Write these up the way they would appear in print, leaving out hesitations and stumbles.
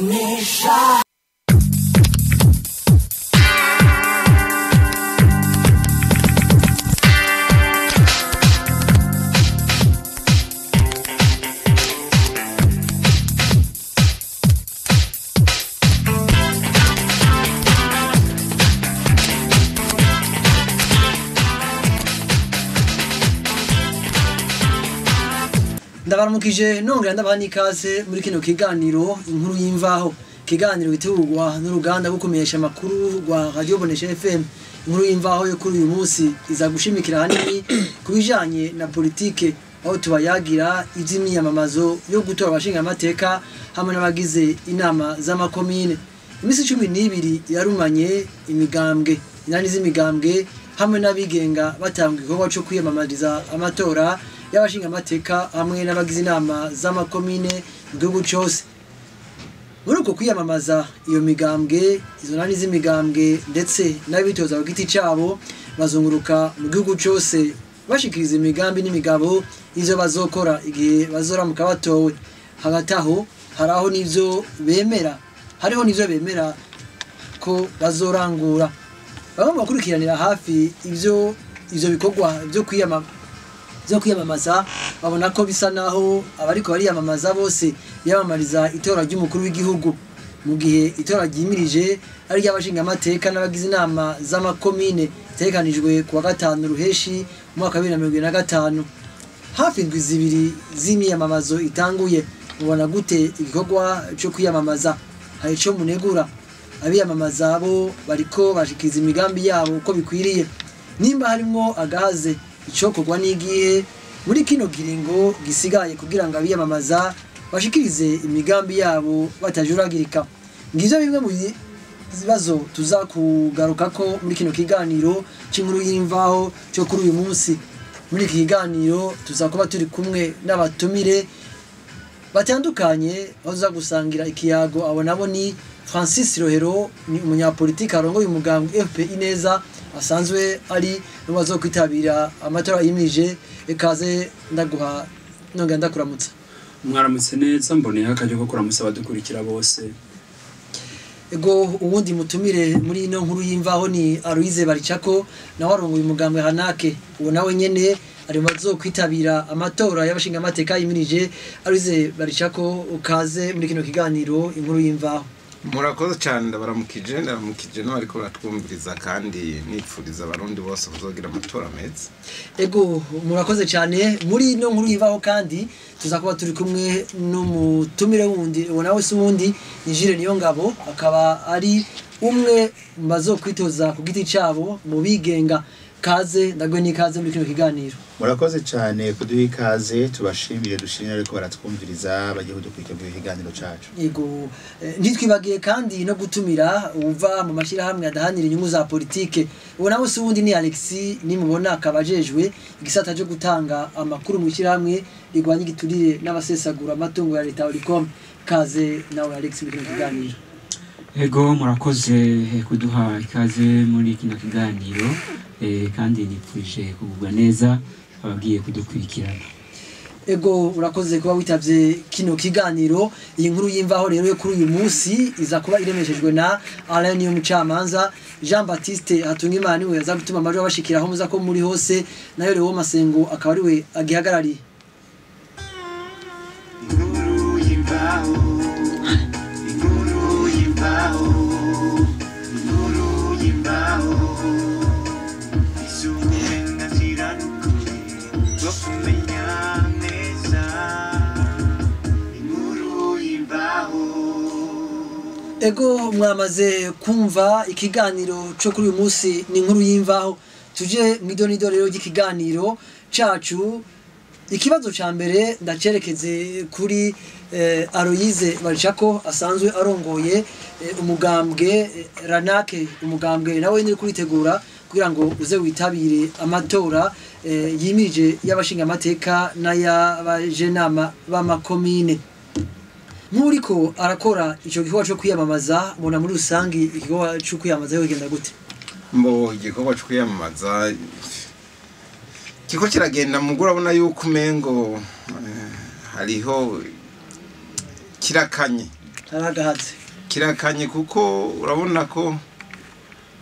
Bonesha. Ndabaramukije nongera ndabaha n'ikaze muri kino kiganiro Inkuru y'Imvaho, kiganiro gitegurwa n'uruganda rwo kumenyesha amakuru rwa Radio Bonesha FM. Inkuru y'Imvaho yo kuri uyu munsi iza gushimikira hanini ku bijanye na politike, aho tubayagira ivy'imyiyamamazo yo gutora abashinga amateka hamwe n'abagize inama z'amakomine. Imisi 12 yarumanye imigambwe, inani z'imigambwe hamwe n'abigenga batanga igikorwa co kwiyamamariza amatora y'abashinga amateka hamwe n'abagize inama z'amakomine mu gihugu cose. Muri uko kwiyamamaza iyo migambwe, izo nani z'imigambwe ndetse n'abitoza ku giti cabo bazunguruka mu gihugu cose bashikiriza imigambi n'imigabo ivyo bazokora igihe bazoramuka batowe. Hagati aho haraho n'ivyo bemera, hariho n'ivyo bemera ko bazorangura. Bamwe mu bakurikiranira hafi ivyo bikorwa vyo kwiyamamaza babona ko bisa naho abariko bariyamamaza bose biyamamariza itora ry'umukuru w'igihugu, mu gihe itora ryimirije ari ry'abashinga amateka n'abagize inama z'amakomine itegekanijwe kuwa 5 Ruheshi mu mwaka wa 2025. Hafi indwi zibiri z'imyiyamamazo itanguye, mubona gute igikorwa co kwiyamamaza? Hari ico munegura? Abiyamamaza bo bariko bashikiza imigambi yabo uko bikwiriye? Nimba harimwo agahaze, icokorwa n'igihe muri kino kiringo gisigaye kugira ngo abiyamamaza bashikirize imigambi yabo batajuragirika? Ngivyo bimwe mu bibazo tuzakugarukako muri kino kiganiro c'Inkuru y'Imvaho cyo kuri uyu munsi. Muri iki kiganiro tuzakuba turi kumwe n'abatumire batandukanye aho tuza gusangira ikiyago. Abo nabo ni Francis Rohero, ni umunyapolitike arongoye umugambwe FP Ineza, asanzwe ari n'uwazo kwitabira amatora yimirije. Ekaze ndaguha nongera ndakuramutsa. Mwaramutse neza, mboneyeho akaryo ko kuramutsa abadukurikira bose. Ego, uwundi mutumire muri ino Nkuru y'Imvaho ni Aloise Baricako, nawe arongoye umugambwe Hanake. Uwo nawe nyene ari mu bazokwitabira amatora y'abashinga amateka yimirije. Aloise Baricako, ukaze muri kino kiganiro Inkuru y'Imvaho. Murakoze cyane, ndabaramukije, ndaramukije n'abariko baratwumviriza, kandi nipfuriza abarundi bose kuzogira amatora meza. Ego, murakoze cyane. Muri ino Nkuru y'Imvaho kandi tuzakuba turi kumwe n'umutumire wundi, uwo nawe si uwundi ni Jules Niyongabo, akaba ari umwe mu bazokwitoza ku giti cabo mu bigenga. Kaze ndagwe n'ikaze muri kino kiganiro. Murakoze cyane kuduha ikaze, tubashimire, dushimire ariko baratwumviriza bagiye kudukurikira mu kiganiro cacu. Yego, ntitwibagiye kandi no gutumira uva mu mashirahamwe adahanira inyungu za politike. Uwo nawe si uwundi ni Alexis Nimubona, akaba ajejwe igisata cyo gutanga amakuru mu ishirahamwe rigwanya igiturire n'abasesagura amatungo ya leta Olicom. Kaze nawe Alexis muri kino kiganiro. Ego, murakoze kuduha ikaze muri kino kiganiro, kandi nipfuje kugubwa neza abagiye kudukurikirana. Ego, urakoze kuba witavye kino kiganiro. Iyi Nkuru y'Imvaho rero yo kuri uyu munsi iza kuba iremeshejwe na Alain Niyomucamanza, Jean Baptiste Hatungimana niwe yaza gutuma amajwi abashikiraho muza ko muri hose, nayo Leo Masengo akaba ariwe agihagarariye. Inkuru y'Imvaho, Inkuru y'Imvaho, Inkuru y'Imvaho. Uburenganzira n'ukuri bwo kumenya neza. Inkuru y'Imvaho. Ego, mwamaze kumva ikiganiro cyo kuri uyu munsi ni Inkuru y'Imvaho. Tuje mw'idonido rero ry'ikiganiro cacu. Ikibazo ca mbere ndacerekeze kuri Aloise Baricako, asanzwe arongoye umugambwe Ranake, umugambwe nawe nyine kuritegura kugira ngo uze witabire amatora yimirije y'abashinga amateka n'ay'abajenama b'amakomine. Nkuriko arakora ico gikorwa cyo kwiyamamaza, mubona muri rusangi igikorwa cyo kwiyamamaza yo kigenda gute? Mbo igikorwa cyo kwiyamamaza kiko kiragenda, mugura urabona yuko umengo hariho kirakanye. Aragahatse. Kirakanye kuko urabona ko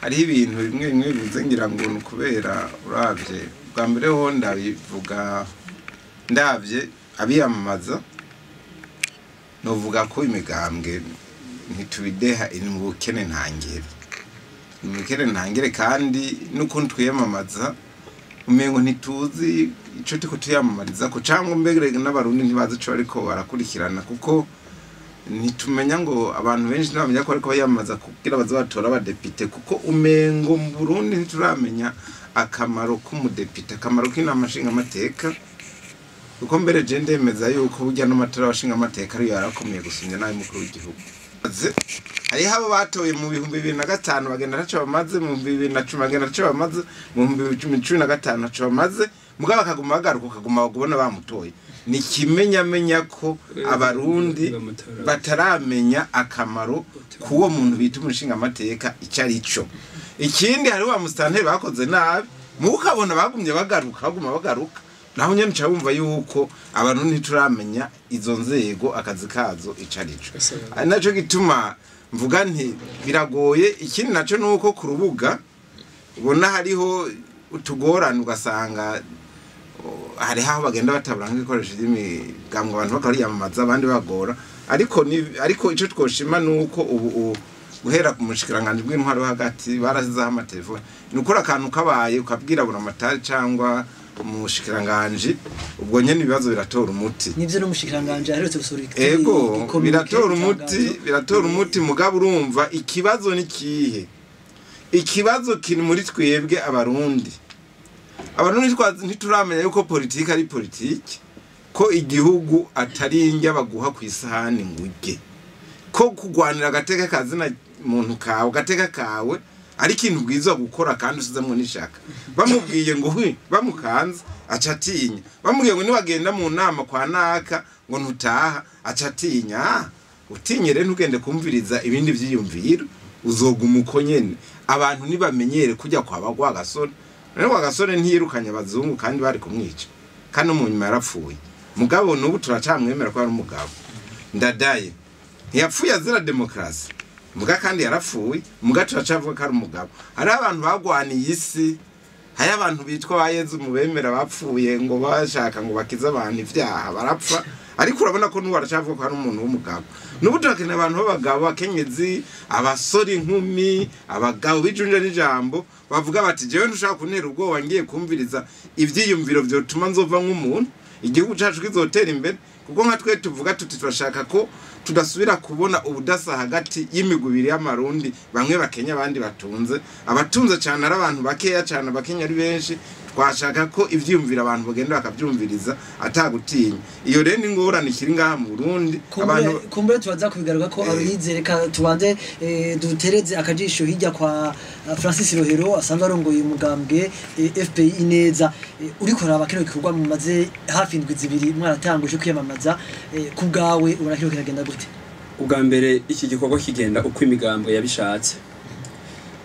hariho ibintu bimwe bimwe bivuze, ngira ngo ni ukubera uravye bwa mbere ho ndabivuga ndavye abiyamamaza, novuga ko imigambwe ntitubideha, iri mu bukene ntangere, ni mu bukene ntangere, kandi n'ukuntu twiyamamaza umengo ntituzi ico turiko tuyamamariza ko, cyangwa mbere n'abarundi ntibazi ico bariko barakurikirana, kuko ntitumenya ngo abantu benshi ntibamenya ko bariko bayamamaza kugira baze batora abadepite, kuko umengo mu Burundi ntituramenya akamaro k'umudepite, akamaro k'inama nshingamateka, kuko mbere je ndemeza yuko burya n'amatora y'abashingamateka ariyo yarakomeye gusumbya n'ay'umukuru w'igihugu. Hariho abo batoye mu 2005 bagenda ntaco bamaze, mu 2010 bagenda ntaco bamaze, mu 2015 ntaco bamaze, mugabo bakaguma bagaruka, ukaguma kubona bamutoye. Ni kimenyamenya ko abarundi bataramenya akamaro k'uwo muntu bita umushingamateka ico ari cyo. Ikindi, hariho ba musitanteri bakoze nabi, mukabona bagumye bagaruka, baguma bagaruka, naho nyene uca wumva yuko abantu ntituramenya izo nzego akazi kazo ico ari cyo. Ari naco gituma mvuga nti biragoye. Ikindi naco nuko ku rubuga ubona hariho utugorane, ugasanga hariho aho bagenda batabura nk'ibikoresho by'imigambwe, abantu bakariyamamaza abandi bagora, ariko ico twoshima nuko ubu guhera ku mushikiranganji bw'intwaro yo hagati barasizeho amatelefone, ni ukuri akantu kabaye ukabwira buramatari cyangwa umushikiranganji, ubwo nyene ibibazo biratora umuti. Nivyo, n'umushikiranganje aherutse gusohora Ego. Icommuniqué, Biratora umuti. Itangazo. Biratora umuti, mugabo urumva ikibazo ni kihe? Ikibazo kiri muri twebwe abarundi. Abarundi ntituramenya yuko politiki ari politiki, ko igihugu atari indya baguha ku isahani ngo urye, ko kugwanira agateka kazina muntu kawe, agateka kawe ari ikintu bwiza gukora kandi usizemwo n'ishaka. Bamubwiye ngo hwi bamukanze aca atinya, bamubwiye ngo niwagenda mu nama kwa naka ngo ntutaha aca atinya. Utinye rero ntugende kumviriza ibindi vyiyumviro, uzoguma uko nyene. Abantu ntibamenyere kujya kwa Rwagasore. Rero Rwagasore ntiyirukanye abazungu kandi bari kumwica, kandi no mu nyuma yarapfuye, mugabo n'ubu turacamwemera ko ari umugabo. Ndadaye ntiyapfuye azira demokarasi, muga kandi yarapfuye, muga turacavuga ko ari umugabo. Hariho abantu bagwaniye isi, hariho abantu bitwa ba Yezu mu bemera bapfuye ngo bashaka ngo bakize abantu ivyaha barapfa, ariko urabona ko n'ubu aracavuga ko ari umuntu w'umugabo. N'ubu turakeneye abantu b'abagabo, abakenyezi, abasore, inkumi, abagabo bijunje n'ijambo, bavuga bati jewe ntushaka kuntera ubwoba, ngiye kumviriza ivyiyumviro vyotuma nzova nk'umuntu, igihugu cacu kizotera imbere. Kuko nka twe tuvuga tuti turashaka ko tudasubira kubona ubudasa hagati y'imigwi ibiri y'amarundi, bamwe bakenya abandi batunze, abatunze cyane ari abantu bakeya cyane, abakenya ari benshi. Twashaka ko ivyiyumviro abantu bagenda bakavyumviriza atagutinya. Iyo rero ni ingorane ikiri ngaha mu Burundi. Abantu Kumbure tubaza kubigaruka ko Aloyize, reka tubanze dutereze akajisho hirya kwa Francis Rohero asanzwe arongoye umugambwe FPI Ineza. Uriko uraba kino gikorwa mumaze hafi indwi 2 mwaratanguje kwiyamamaza, ku bwawe ubona kino kiragenda gute? Ubwa mbere, iki gikorwa kigenda uko imigambwe yabishatse.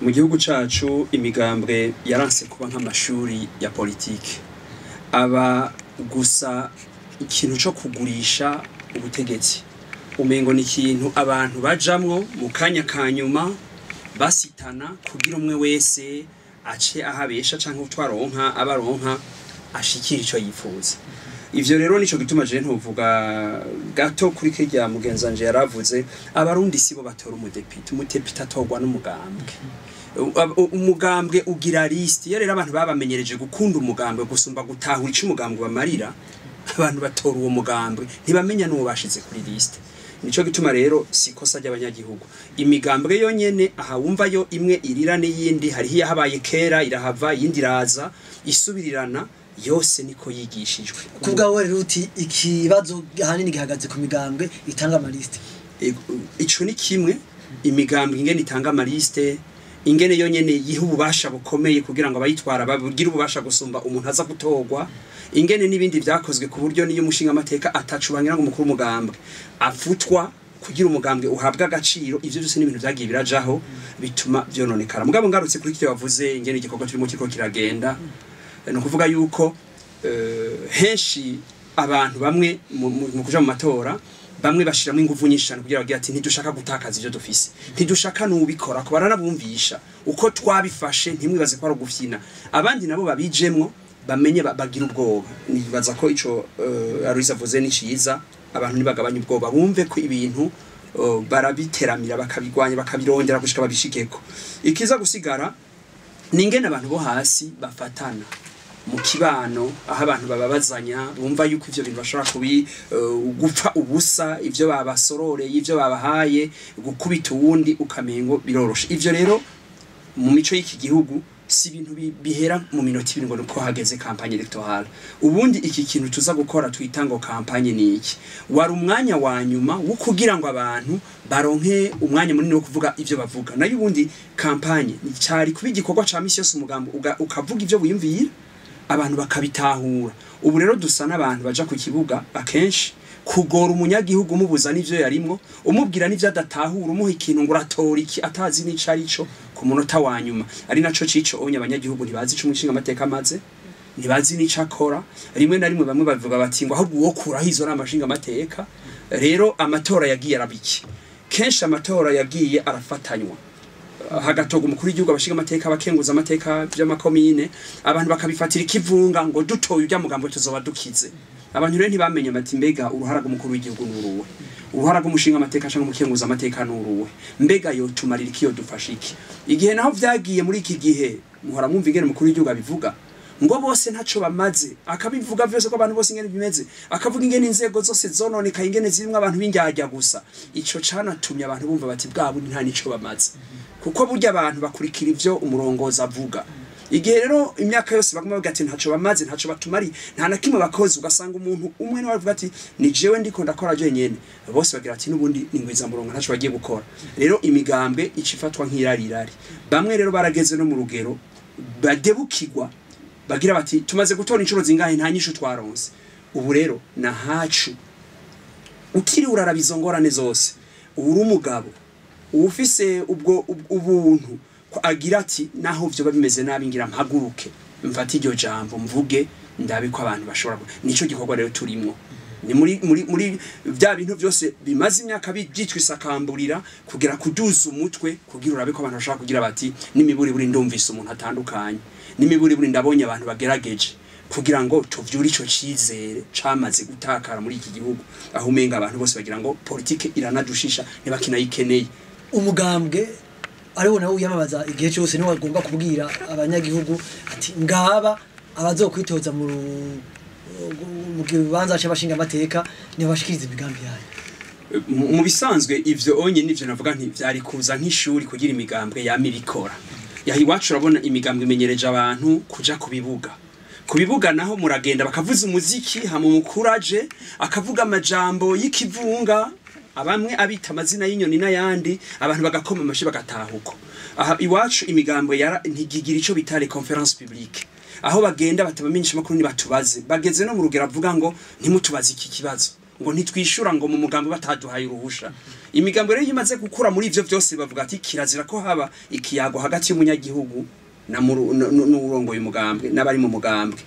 Mu gihugu cacu imigambwe yaranse kuba nk'amashuri ya politike, aba gusa ikintu co kugurisha ubutegetsi. Umengo ni ikintu abantu bajamwo mu kanya ka nyuma basitana kugira umwe wese ace ahabesha canke utwaronka abaronka ashikira ico yifuza. Ivyo rero nico gituma je ntuvuga gato kuri kirya mugenzanje yaravuze. Abarundi sibo batora umudepite, umudepite atorwa n'umugambwe. Umugambwe ugira liste. Iyo rero abantu babamenyereje gukunda umugambwe gusumba gutahura ico umugambwe bamarira, abantu batora uwo mugambwe ntibamenya n'uwo bashize kuri liste. Nico gituma rero si kosa ry'abanyagihugu, imigambwe yonyene. Aha wumva yo imwe irira n'iyindi, hariho iyahabaye kera irahava, iyindi iraza isubirirana, yose niko yigishijwe. Ku bwawe rero uti ikibazo ahanini gihagaze ku migambwe itanga amaliste? Ico ni kimwe, imigambwe ingene itanga amaliste, ingene yonyene yiha ububasha bukomeye kugira ngo abayitwara bagire ububasha gusumba umuntu aza gutorwa, ingene n'ibindi vyakozwe ku buryo niyo umushinga amateka atacubangira ngo umukuru umugambwe afutwa kugira umugambwe uhabwa agaciro. Ivyo byose ni ibintu vyagiye birajaho bituma vyononekara. Mugabo ngarutse kuri icyo wavuze, ingene igikorwa turimo kiriko kiragenda, ni ukuvuga yuko henshi abantu bamwe mu kuja mu matora. Bamwe bashiramo ingufu nyinshi cyane kugira bagira ati ntidushaka gutakaza ivyo dufise, ntidushaka n'ubikora, ko baranabumvisha uko twabifashe, ntimwibaze ko ari ugufyina. Abandi nabo babijemwo bamenye bagira ubwoba. Nibaza ko ico Aloys avuze ni ciza, abantu ntibagabanye ubwoba, bumve ko ibintu barabiteramira, bakabigwanya, bakabirondera gushika babishikeko. Ikiza gusigara ni ingene abantu bo hasi bafatana mu kibano, aho abantu bababazanya, bumva yuko ivyo bintu bashobora kubi gupfa ubusa, ivyo babasororeye, ivyo babahaye, gukubita uwundi ukamengo biroroshe. Ivyo rero mu mico y'iki gihugu si ibintu bihera mu minota ibiri ngo nuko hageze campagne électorale. Ubundi iki kintu tuza gukora twita ngo campagne ni iki, wari umwanya wa nyuma wo kugira ngo abantu baronke umwanya munini wo kuvuga ivyo bavuga. Nayo ubundi campagne ni cari kuba igikorwa ca misi yose, umugambo ukavuga ivyo wiyumvira, abantu bakabitahura. Ubu rero dusa n'abantu baja ku kibuga akenshi kugora umunyagihugu, umubuza n'ivyo yarimwo, umubwira n'ivyo adatahura, umuha ikintu ngo uratora iki atazi n'ico arico ku munota wa nyuma. Ari naco cico onye abanyagihugu ntibazi ico umushinga amateka amaze, ntibazi n'ico akora. Rimwe na rimwe bamwe bavuga bati ngo ahubwo uwo kuraho izo nama nshinga amateka. Rero amatora yagiye arabiki, kenshi amatora yagiye arafatanywa, hagatoga umukuru w'igihugu, abashinga amateka, abakenguza amateka by'amakomine, abantu bakabifatira ikivunga ngo dutoye ujya mugambo tuzoba dukize. Abantu rero ntibamenye bati mbega uruhara rw'umukuru w'igihugu n'uruwe, uruhara rw'umushinga amateka cyangwa umukenguza amateka n'uruwe, mbega yo tumarira iki, yo dufasha iki? Igihe naho vyagiye muri iki gihe muhora mwumva ingene umukuru w'igihugu abivuga ngo bose ntaco bamaze, akabivuga vyose ko abantu bose ingene bimeze, akavuga ingene inzego zose zononekaye, ingene zirimwo abantu b'indyarya gusa. Ico canatumye abantu bumva bati bwa bundi nta nico bamaze, kuko burya abantu bakurikira ivyo umurongozi avuga. Igihe rero imyaka yose baguma bavuga ati ntaco bamaze, ntaco batumari, nta na kimwe bakoze, ugasanga umuntu umwe niwe avuga ati ni jewe ndiko ndakora jenyene, bose bagira ati n'ubundi ni ngwiza murongo, ntaco bagiye gukora. Rero imigambwe icifatwa nk'irarirari. Bamwe rero barageze no mu rugero badebukirwa, bagira bati tumaze gutora inshuro zingahe nta nyishu twaronse. Ubu rero nahacu ukiri uraraba izo ngorane zose, uri umugabo ufise ubwo ubuntu ko agira ati naho vyoba bimeze nabi ngira mpaguruke mfate iryo jambo mvuge ndabe ko abantu bashobora nico gikorwa rero turimwo. Ni muri muri muri vya bintu byose bimaze imyaka byitwa isakamburira kugira kuduza umutwe, kugira urabe ko abantu bashobora kugira bati n'imiburi buri ndumvise umuntu atandukanye, n'imiburi buri ndabonye abantu bagerageje, kugira ngo tuvyure ico cizere camaze gutakara muri iki gihugu, aho umenga abantu bose bagira ngo politike iranadushisha ntibakinayikeneye. Umugambwe ariwo nawe wiyamamaza igihe cyose niwe agomba kubwira abanyagihugu ati ngaba abazokwitoza mu kibanza c'abashinga amateka ntibashikirize imigambi yayo. Mu bisanzwe ivyo onye nivyo navuga nti vyari kuza nk'ishuri kugira imigambwe yamibikora. Yahi iwacu urabona imigambwe imenyereje abantu kuja ku bibuga. Ku bibuga naho muragenda bakavuza umuziki, hama umukuraje akavuga amajambo y'ikivunga, abamwe abita amazina y'inyoni n'ayandi, abantu bagakoma amashi bagatahuko. Aha iwacu imigambwe ntigigira ico bita les conférences publiques, aho bagenda batabamenyesha makuru ntibatubaze. Bageze no mu rugero avuga ngo ntimutubaze iki kibazo, ngo ntitwishura ngo mu mugambo bataduhaye uruhusha. Imigambo rero imaze gukura muri ivyo vyose bavuga ati kirazira ko haba ikiyago hagati y'umunyagihugu na n'urongoye umugambwe n'abari mu mugambwe.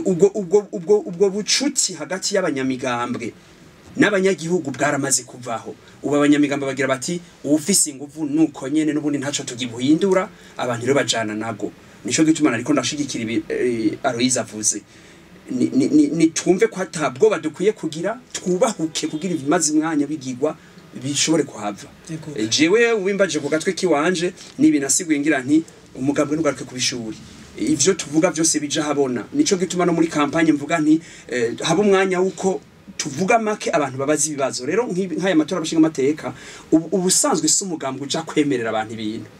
Ubwo ubwo ubwo ubwo bucuti hagati y'abanyamigambwe n'abanyagihugu bwaramaze kuvaho. Ubu abanyamigambwe bagira bati uwufise inguvu nuko nyene n'ubundi ntaco tugibuhindura, abantu rero bajana nago. Nico gituma nariko ndashigikira ibi Aloys avuze. Ni twumve ko atabwoba dukwiye kugira, twubahuke kugira ibimaze imwanya bigigwa bishobore kuhava. Jewe wimbaje ku gatwe kiwanje nibi nasiguye ngira nti umugambwe nugaruke kubishuri. Ivyo tuvuga vyose bija habona. Nico gituma no muri campagne mvuga nti haba umwanya wuko tuvuga make abantu babaza ibibazo. Rero nk'aya matora abashinga amateka ubusanzwe si umugambwe uja kwemerera abantu ibintu.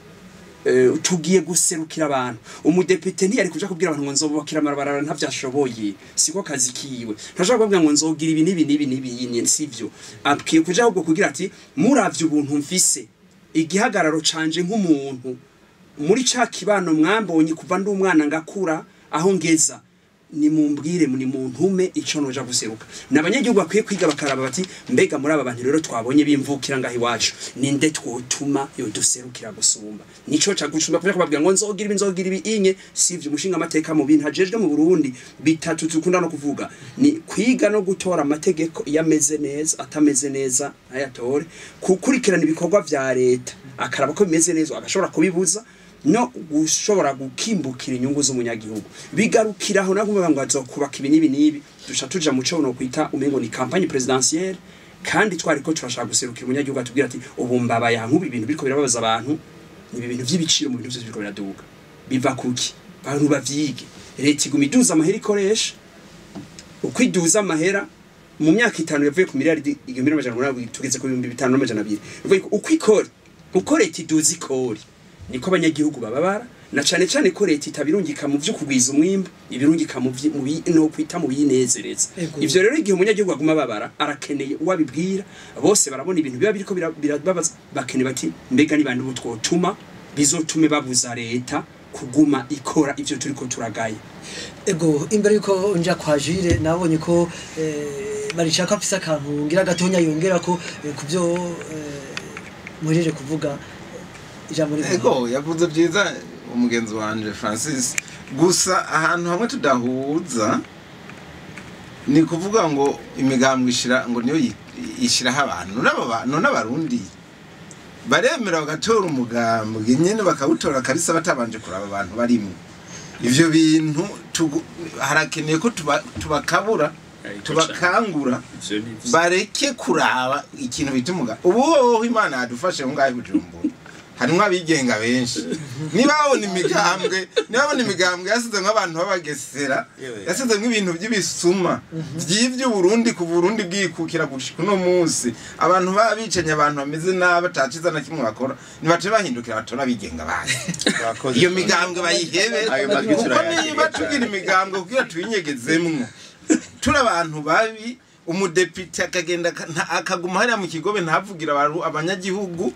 Tugiye guserukira abantu. Umudepite ntiyari kuja kubwira abantu ngo nzobubakira amabarabara ntavyashoboye, siko kazi kiwe. Ntashobora kubabwira ngo nzogira ibi n'ibi n'ibi n'ibi, sivyo. Akwiye kuja ahubwo kugira ati muravye ubuntu mfise, igihagararo canje nk'umuntu muri ca kibano mwambonye kuva ndi umwana ngakura aho ngeza, Ni mumbwire, ni muntume ico noja guseruka. N'abanyagihugu bakwiye kwiga bakaraba bati mbega muri aba bantu rero twabonye bimvukira ngaho iwacu, ninde twotuma yoduserukira gusumba? Nico ca gusumba kuja kubabwira ngo nzogira ibi, nzogira ibi inye, sivyo. Umushinga amateka mu bintu ajejwe mu Burundi bitatu dukunda no kuvuga ni kwiga no gutora amategeko iyo ameze neza, atameze neza ntayatore, kukurikirana ibikorwa vya leta akaraba ko bimeze neza agashobora kubibuza, no gushobora gukimbukira inyungu z'umunyagihugu. Bigarukiraho nakuvuga ngo azokubaka ibi n'ibi n'ibi, duca tuja mu co no kwita umengo ni campagne présidentielle, kandi twariko turashaka guserukira umunyagihugu atubwira ati ubu mbabaye aha, nk'ubu ibintu biriko birababaza abantu ni ibi bintu vy'ibiciro mu bintu vyose biriko biraduga, biva kuki? Abantu bavyige. Leta iguma iduza amahera ikoresha. Uko iduza amahera mu myaka 5 yavuye ku miliyaridi 1800 tugeze ku 5200. Bivuga ko uko ikora, uko leta iduza ikori, niko abanyagihugu bababara, na cane cane ko leta itabirungika mu vyo kugwiza umwimbu, ibirungika mu no kwita mu binezereza. Ivyo rero igihe umunyagihugu aguma ababara arakeneye uwabibwira. Bose barabona ibintu biba biriko birababaza, bakeneye bati mbega ni bande twotuma bizotume babuza leta kuguma ikora ivyo turiko turagaye. Ego, imbere yuko nja kwa Jire, nabonye ko barishaka afise akantu ngira gatonya yongera ko kuvyo muhejeje kuvuga, ijambo rimwe. Ego, yavuze byiza umugenzi wanje Francis. Gusa ahantu hamwe tudahuza ni kuvuga ngo imigambwe ishira ngo niyo ishiraho abantu. None abarundi baremera bagatora umugambwe nyene bakawutora kabisa batabanje kuraba abantu barimwo. Ivyo bintu harakeneye ko tubakabura, tubakangura, bareke kuraba ikintu bita umugambwe. Ubu hoho Imana yadufashe ngaho i Bujumbura harimwo abigenga benshi. Niba babona imigambwe, niba babona imigambwe yasize nk'abantu b'abagesera, yasize nk'ibintu by'ibisuma by'ivyo Burundi ku Burundi bwikukira gushika uno munsi, abantu babicanye, abantu bameze nabi ataciza na kimwe bakora, nibace bahindukira batora abigenga bazi iyo migambwe bayihebe. Ayo majwi Kuko turayakiriye niba cyane. tugira imigambwe kugira tuyinyegezemwo turi abantu babi, umudepite akagenda akaguma hariya mu kigobe ntavugira abanyagihugu,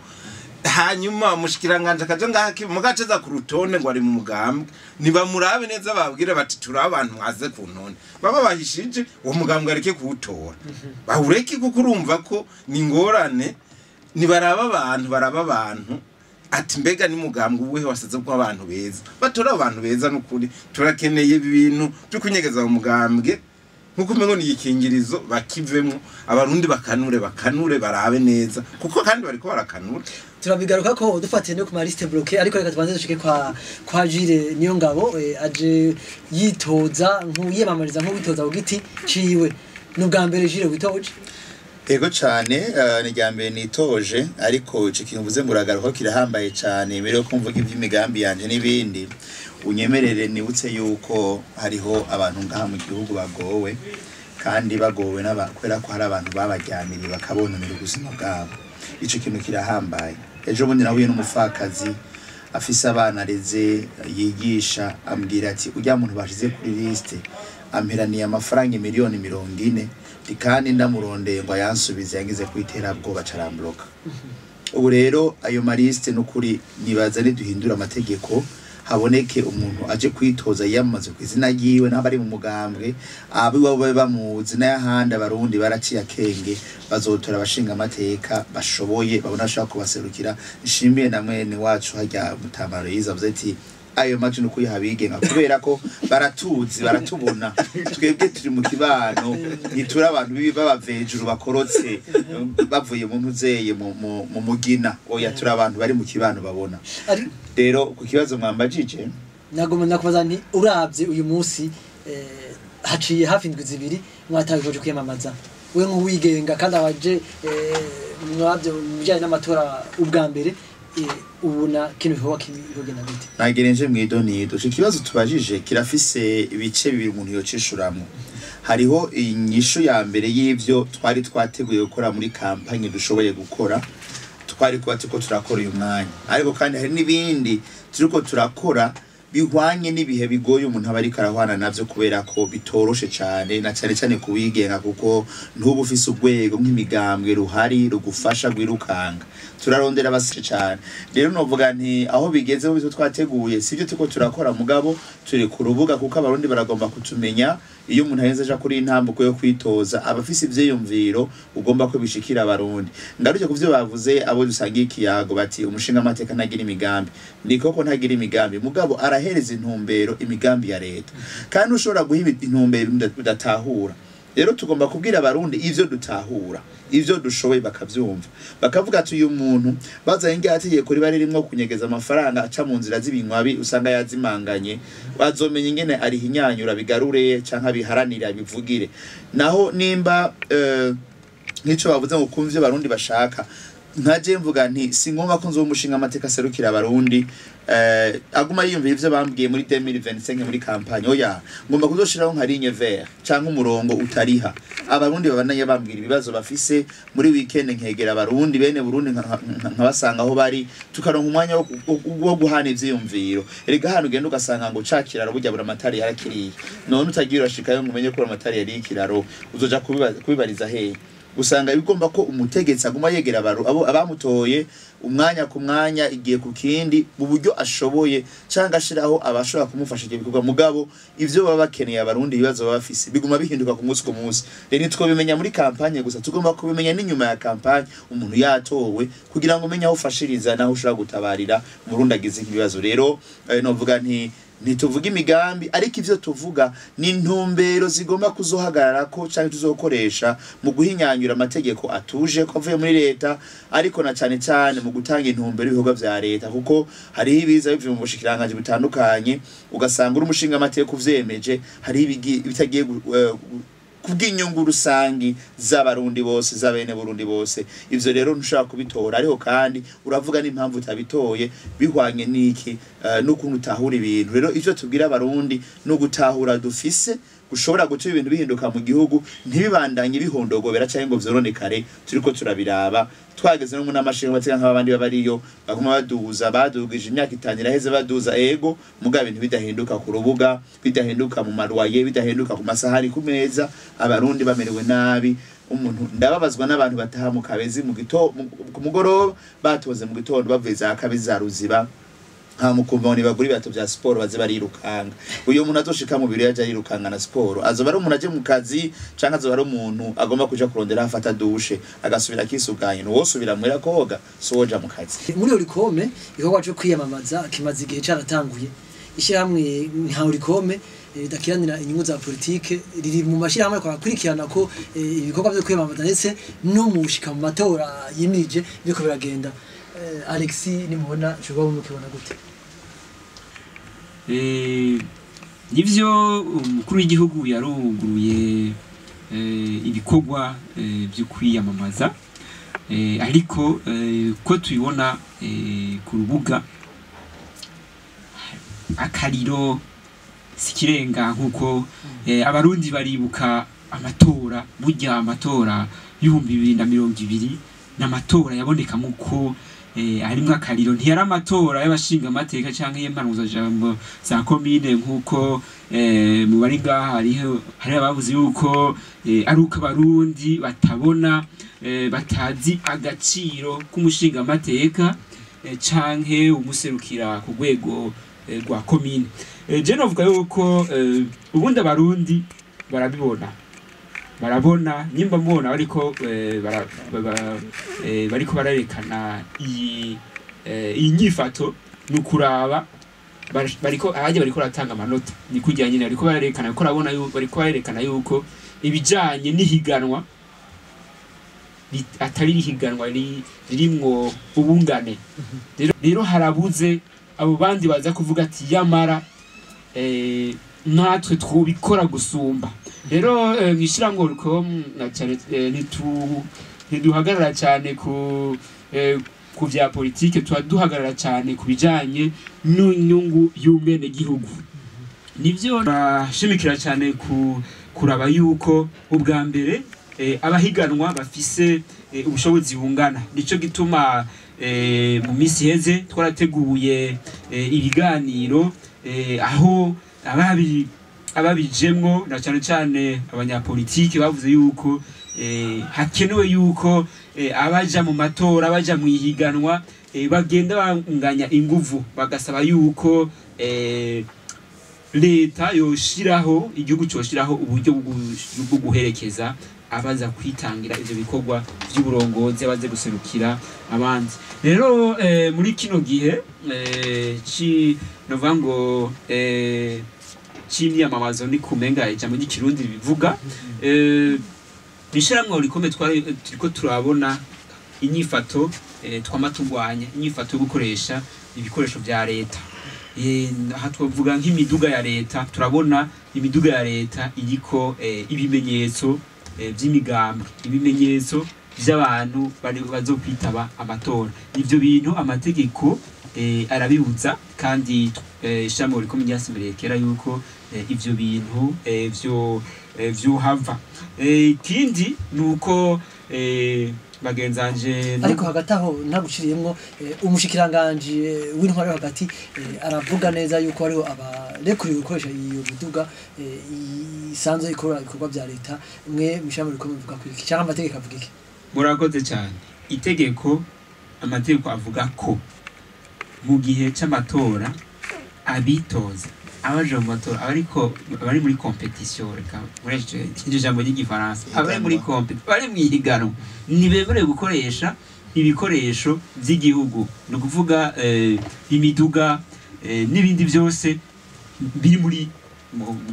hanyuma umushikiranganje akaja ngaha mugaceza ku rutonde ngo ari mu mugambwe, nibamurabe neza babwire bati turi abantu mwaze ku ntonde, baba bahishije uwo mugambwe areke kuwutora, bawureke, kuko urumva ko ni ingorane. Nibaraba abantu, baraba abantu ati mbega ni mugambwe uwuhe wasize ko abantu beza, batora abantu beza. N'ukuri turakeneye ibi bintu byo kunyegeza mu mugambwe nkuko umengo ni igikingirizo, bakivemwo. Abarundi bakanure, bakanure barabe neza, kuko kandi bariko barakanura. Turabigaruka ko dufatiye no ku ma liste bloquée, ariko reka tubanze dushike kwa Jire niyo ngabo aje yitoza nk'uyiyamamariza nk'uwitoza ku giti ciwe. Ni ubwa mbere Jire witoje? Ego cane, ni rya mbere nitoje, ariko ico kintu mvuze ngo uragaruka kirahambaye cane. Mbere yo kumvuga ivy'imigambi yanje n'ibindi, unyemerere nibutse yuko hariho abantu ngaha mu gihugu bagowe, kandi bagowe kubera ko hari abantu babaryamiriye bakabononera ubuzima bwabo. Ico kintu kirahambaye. Ejo bundi nahuye n'umupfakazi afise abana areze yigisha, ambwira ati urya muntu bashize kuri liste amperaniye amafaranga 40 miliyoni, kandi ndamurondeye ngo ayansubize yangize ku iterabwoba carambloka. Ubu rero ayo ma liste, n'ukuri nibaza niduhindura amategeko haboneke umuntu aje kwitoza yiyamamaze ku izina ryiwe n'abo ari mu mugambwe, abiwabo babe bamuzi, n'ayahandi abarundi baraciye akenge, bazotora abashinga amateka bashoboye babona bashobora kubaserukira. Nshimiye na mwene wacu harya Mutamaro yize avuze ati ayo majwi ni ukuyaha abigenga, kubera ko baratuzi, baratubona, twebwe turi mu kibano, ntituri abantu bibi b'abavejuru bakorotse bavuye mu ntuzeye mu mugina. Oya, turi abantu bari mu kibano babona. Ari Rero ku kibazo mwambajije, nagomba nakubaza nti uravye uyu munsi, haciye hafi indwi 2 mwatangije kwiyamamaza, we nk'uwigenga kandi abaje mwavyo mu bijanye n'amatora ubwa mbere, ubona kino gikorwa kigenda gute? Nagerenje mw'idonido. Ico kibazo tubajije kirafise ibice bibiri umuntu yocishuramwo. Hariho inyishu ya mbere y'ivyo twari twateguye gukora muri campagne dushoboye gukora, twari kuba turiko turakora uyu mwanya, ariko kandi hari n'ibindi turiko turakora bihwanye n'ibihe bigoye umuntu aba ariko arahwana navyo, kubera ko bitoroshe cane, na cane cane kuwigenga, kuko ntuba ufise urwego nk'imigambwe ruhari rugufasha rwirukanga. Turarondera abasire cyane. Rero novuga nti aho bigeze ho twateguye sivyo tuko turakora, mugabo turi ku rubuga kuko abarundi baragomba kutumenya. Iyo umuntu aheze aja kuri intambuko yo kwitoza, abafise ivyiyumviro ugomba ko bishikira abarundi. Ngaruke ku vyo bavuze abo dusangiye ikiyago, bati umushinga amateka ntagira imigambi. Ni koko ntagira imigambi, mugabo arahereza intumbero imigambi ya leta, kandi ushobora guha intumbero udatahura. Rero tugomba kubwira abarundi ivyo dutahura, ivyo dushoboye, bakavyumva, bakavuga ati uyu muntu bazanye ngira tegeko riba ririmwo kunyegeza amafaranga aca mu nzira z'ibinywabi, usanga yazimanganye, bazomenya ingene arihinyanyura bigarure canke abiharanira bivugire. Naho nimba nk'ico bavuze ngo kumva ivyo abarundi bashaka, nkaje mvuga nti si ngombwa ko nzoba umushinga amateka aserukira abarundi aguma yiyumvira ivyo bambwiye muri 2025 muri campagne. Oya, ngomba kuzoshiraho nka ligne vert canke umurongo utariha, abarundi babandanye bambwira ibibazo bafise. Muri weekend nkegera abarundi bene Burundi, nkabasanga aho bari, tukaronka umwanya wo guhana ivyiyumviro. Erega hano ugenda ugasanga ngo ca kiraro burya buramatari yarakiriye, none utagiye urashikayo ngo umenye ko buramatari yari ikiraro, uzoja kubibariza hehe? Usanga bigomba ko umutegetsi aguma yegera abo abamutoye umwanya ku mwanya, igihe ku kindi, mu buryo ashoboye, cyangwa ashiraho abashobora kumufasha ibyo bikorwa. Mugabo ivyo baba bakeneye abarundi, ibibazo baba bafise biguma bihinduka ku munsi ku munsi. Rero ntitwobimenya muri kampanye gusa, tugomba kubimenya n'inyuma ya kampanye umuntu yatowe, kugira ngo umenye aho ufashiriza naho ushobora gutabarira umurundi agize ibibazo. Rero novuga nti ntituvuga imigambi, ariko ivyo tuvuga ni intumbero zigomba kuzohagarara ko canke tuzokoresha mu guhinyanyura amategeko atuje ko avuye muri leta, ariko na cane cane mu gutanga intumbero y'ibikorwa vya leta, kuko hariho ibiza bivuye mu bushikiranganji butandukanye, ugasanga uri umushinga amateka uvyemeje, hariho ibitagiye kubw'inyungu rusangi z'abarundi bose, z'abene Burundi bose. Ivyo rero ntushobora kubitora, ariko kandi uravuga n'impamvu utabitoye bihwanye n'iki n'ukuntu utahura ibintu. Rero ivyo tubwira abarundi no gutahura dufise gushobora gutuma ibintu bihinduka mu gihugu, ntibibandanye bihondogobera canke ngo vyoronekare. Turiko turabiraba, twageze no mu n'amashinga amateka nk'abandi babariyo baguma baduza, badugije imyaka 5 iraheze baduza, ego, mugabo ibintu bidahinduka ku rubuga, bidahinduka mu marwaye, bidahinduka ku masahani ku meza, abarundi bamerewe nabi. Umuntu ndababazwa n'abantu bataha mu Kabezi mu gito ku mugoroba, batoze mu gitondo bavuye za Kabezi za Ruziba, nta mukumva ngo nibagura ibirato vya siporo baze barirukanga. Uyo muntu azoshika mu biro yaje arirukanga na siporo, azoba ari umuntu aje mu kazi canke azoba ari umuntu agomba kuja kurondera afata dushe agasubira akisuganya? Nuwosubira muhira koga, soja mu kazi. Muri Olucome igikorwa cyo kwiyamamaza kimaze igihe caratanguye. Ishyirahamwe nka Olucome ridakiranira inyungu za politike riri mu mashyirahamwe ariko akurikirana ko ibikorwa byo kwiyamamaza ndetse no mu gushika mu matora yimirije biriko biragenda. Alexis nimubona ushobora mukibona gute? Nivyo, umukuru w'igihugu yaruguruye ibikorwa byo kwiyamamaza, ariko ko tubibona ku rubuga, akariro sikirenga, nkuko abarundi baribuka amatora. Burya amatora y'2020 n'amatora yaboneka muko harimwo akariro, ntiyari amatora y'abashinga amateka canke y'impanuzajambo za komine, nkuko mu bari ngaha hariho hari abavuze yuko ari uko abarundi batabona, batazi agaciro k'umushinga amateka canke umuserukira ku rwego rwa komine. Je novuga yuko ubundi abarundi barabibona, barabona nyimba mubona bariko bariko bararekana iyi nyifato, nukuraba bariko ahaje bariko baratanga amanota, ni kujya nyine bariko barerekana ko rabona yuko bariko barerekana yuko ibijanye n'ihiganwa atari ihiganwa ririmwo ubungane. Rero harabuze abo bandi baza kuvuga ati yamara natwe twubikora gusumba. Rero mwishyiramwo Olucome na cyane ntiduhagarara cyane ku vya politike, tuba duhagarara cyane ku bijanye n'inyungu y'umwenegihugu. Nivyo bashimikira cyane ku kuraba yuko ubwa mbere abahiganwa bafise ubushobozi bungana. Nico gituma mu minsi iheze twarateguye ibiganiro aho ababijemwo na cyane cyane abanyapolitike bavuze yuko Hakenewe yuko abaja mu matora, abaja mu ihiganwa, bagenda banganya inguvu, bagasaba yuko leta yoshiraho, igihugu coshiraho uburyo bwo guherekeza abaza kwitangira ivyo bikorwa vy'uburongozi, abaze guserukira abandi. Rero muri kino gihe ci novuga ngo c'imyamamazo, ni kumenga ijambo ry'ikirundi bivuga, ishyirahamwe rikomeye, twari turiko turabona inyifato twama turwanya, inyifato yo gukoresha ibikoresho vya leta. Aha twavuga nk'imiduga ya leta. Turabona imiduga ya leta iriko ibimenyetso vy'imigambwe, ibimenyetso vy'abantu bari bazokwitaba amatora. Ivyo bintu amategeko arabibuza, kandi ishirahamwe rikomeye ryasemereye kera yuko ivyo bintu vyo vyohava. Ikindi ni uko bagenzanje Ariko hagati aho ntaguciriyemwo, umushikiranganji w'intwaro yo hagati aravuga neza yuko hariho abarekuriwe gukoresha iyo miduga isanzwe ikora ibikorwa vya leta. Mwe mw'ishirahamwe rikomeye muvuga ko iki, canke amategeko avuga iki? Murakoze cyane. Itegeko, amategeko avuga ko mu gihe c'amatora abitoza, abaje mu matora, abariko abari muri compétition, reka nkoreshe iryo jambo ry'igifaransa, abari muri bari mu ihiganwa, ntibemerewe gukoresha ibikoresho vy'igihugu, ni ukuvuga imiduga n'ibindi byose biri muri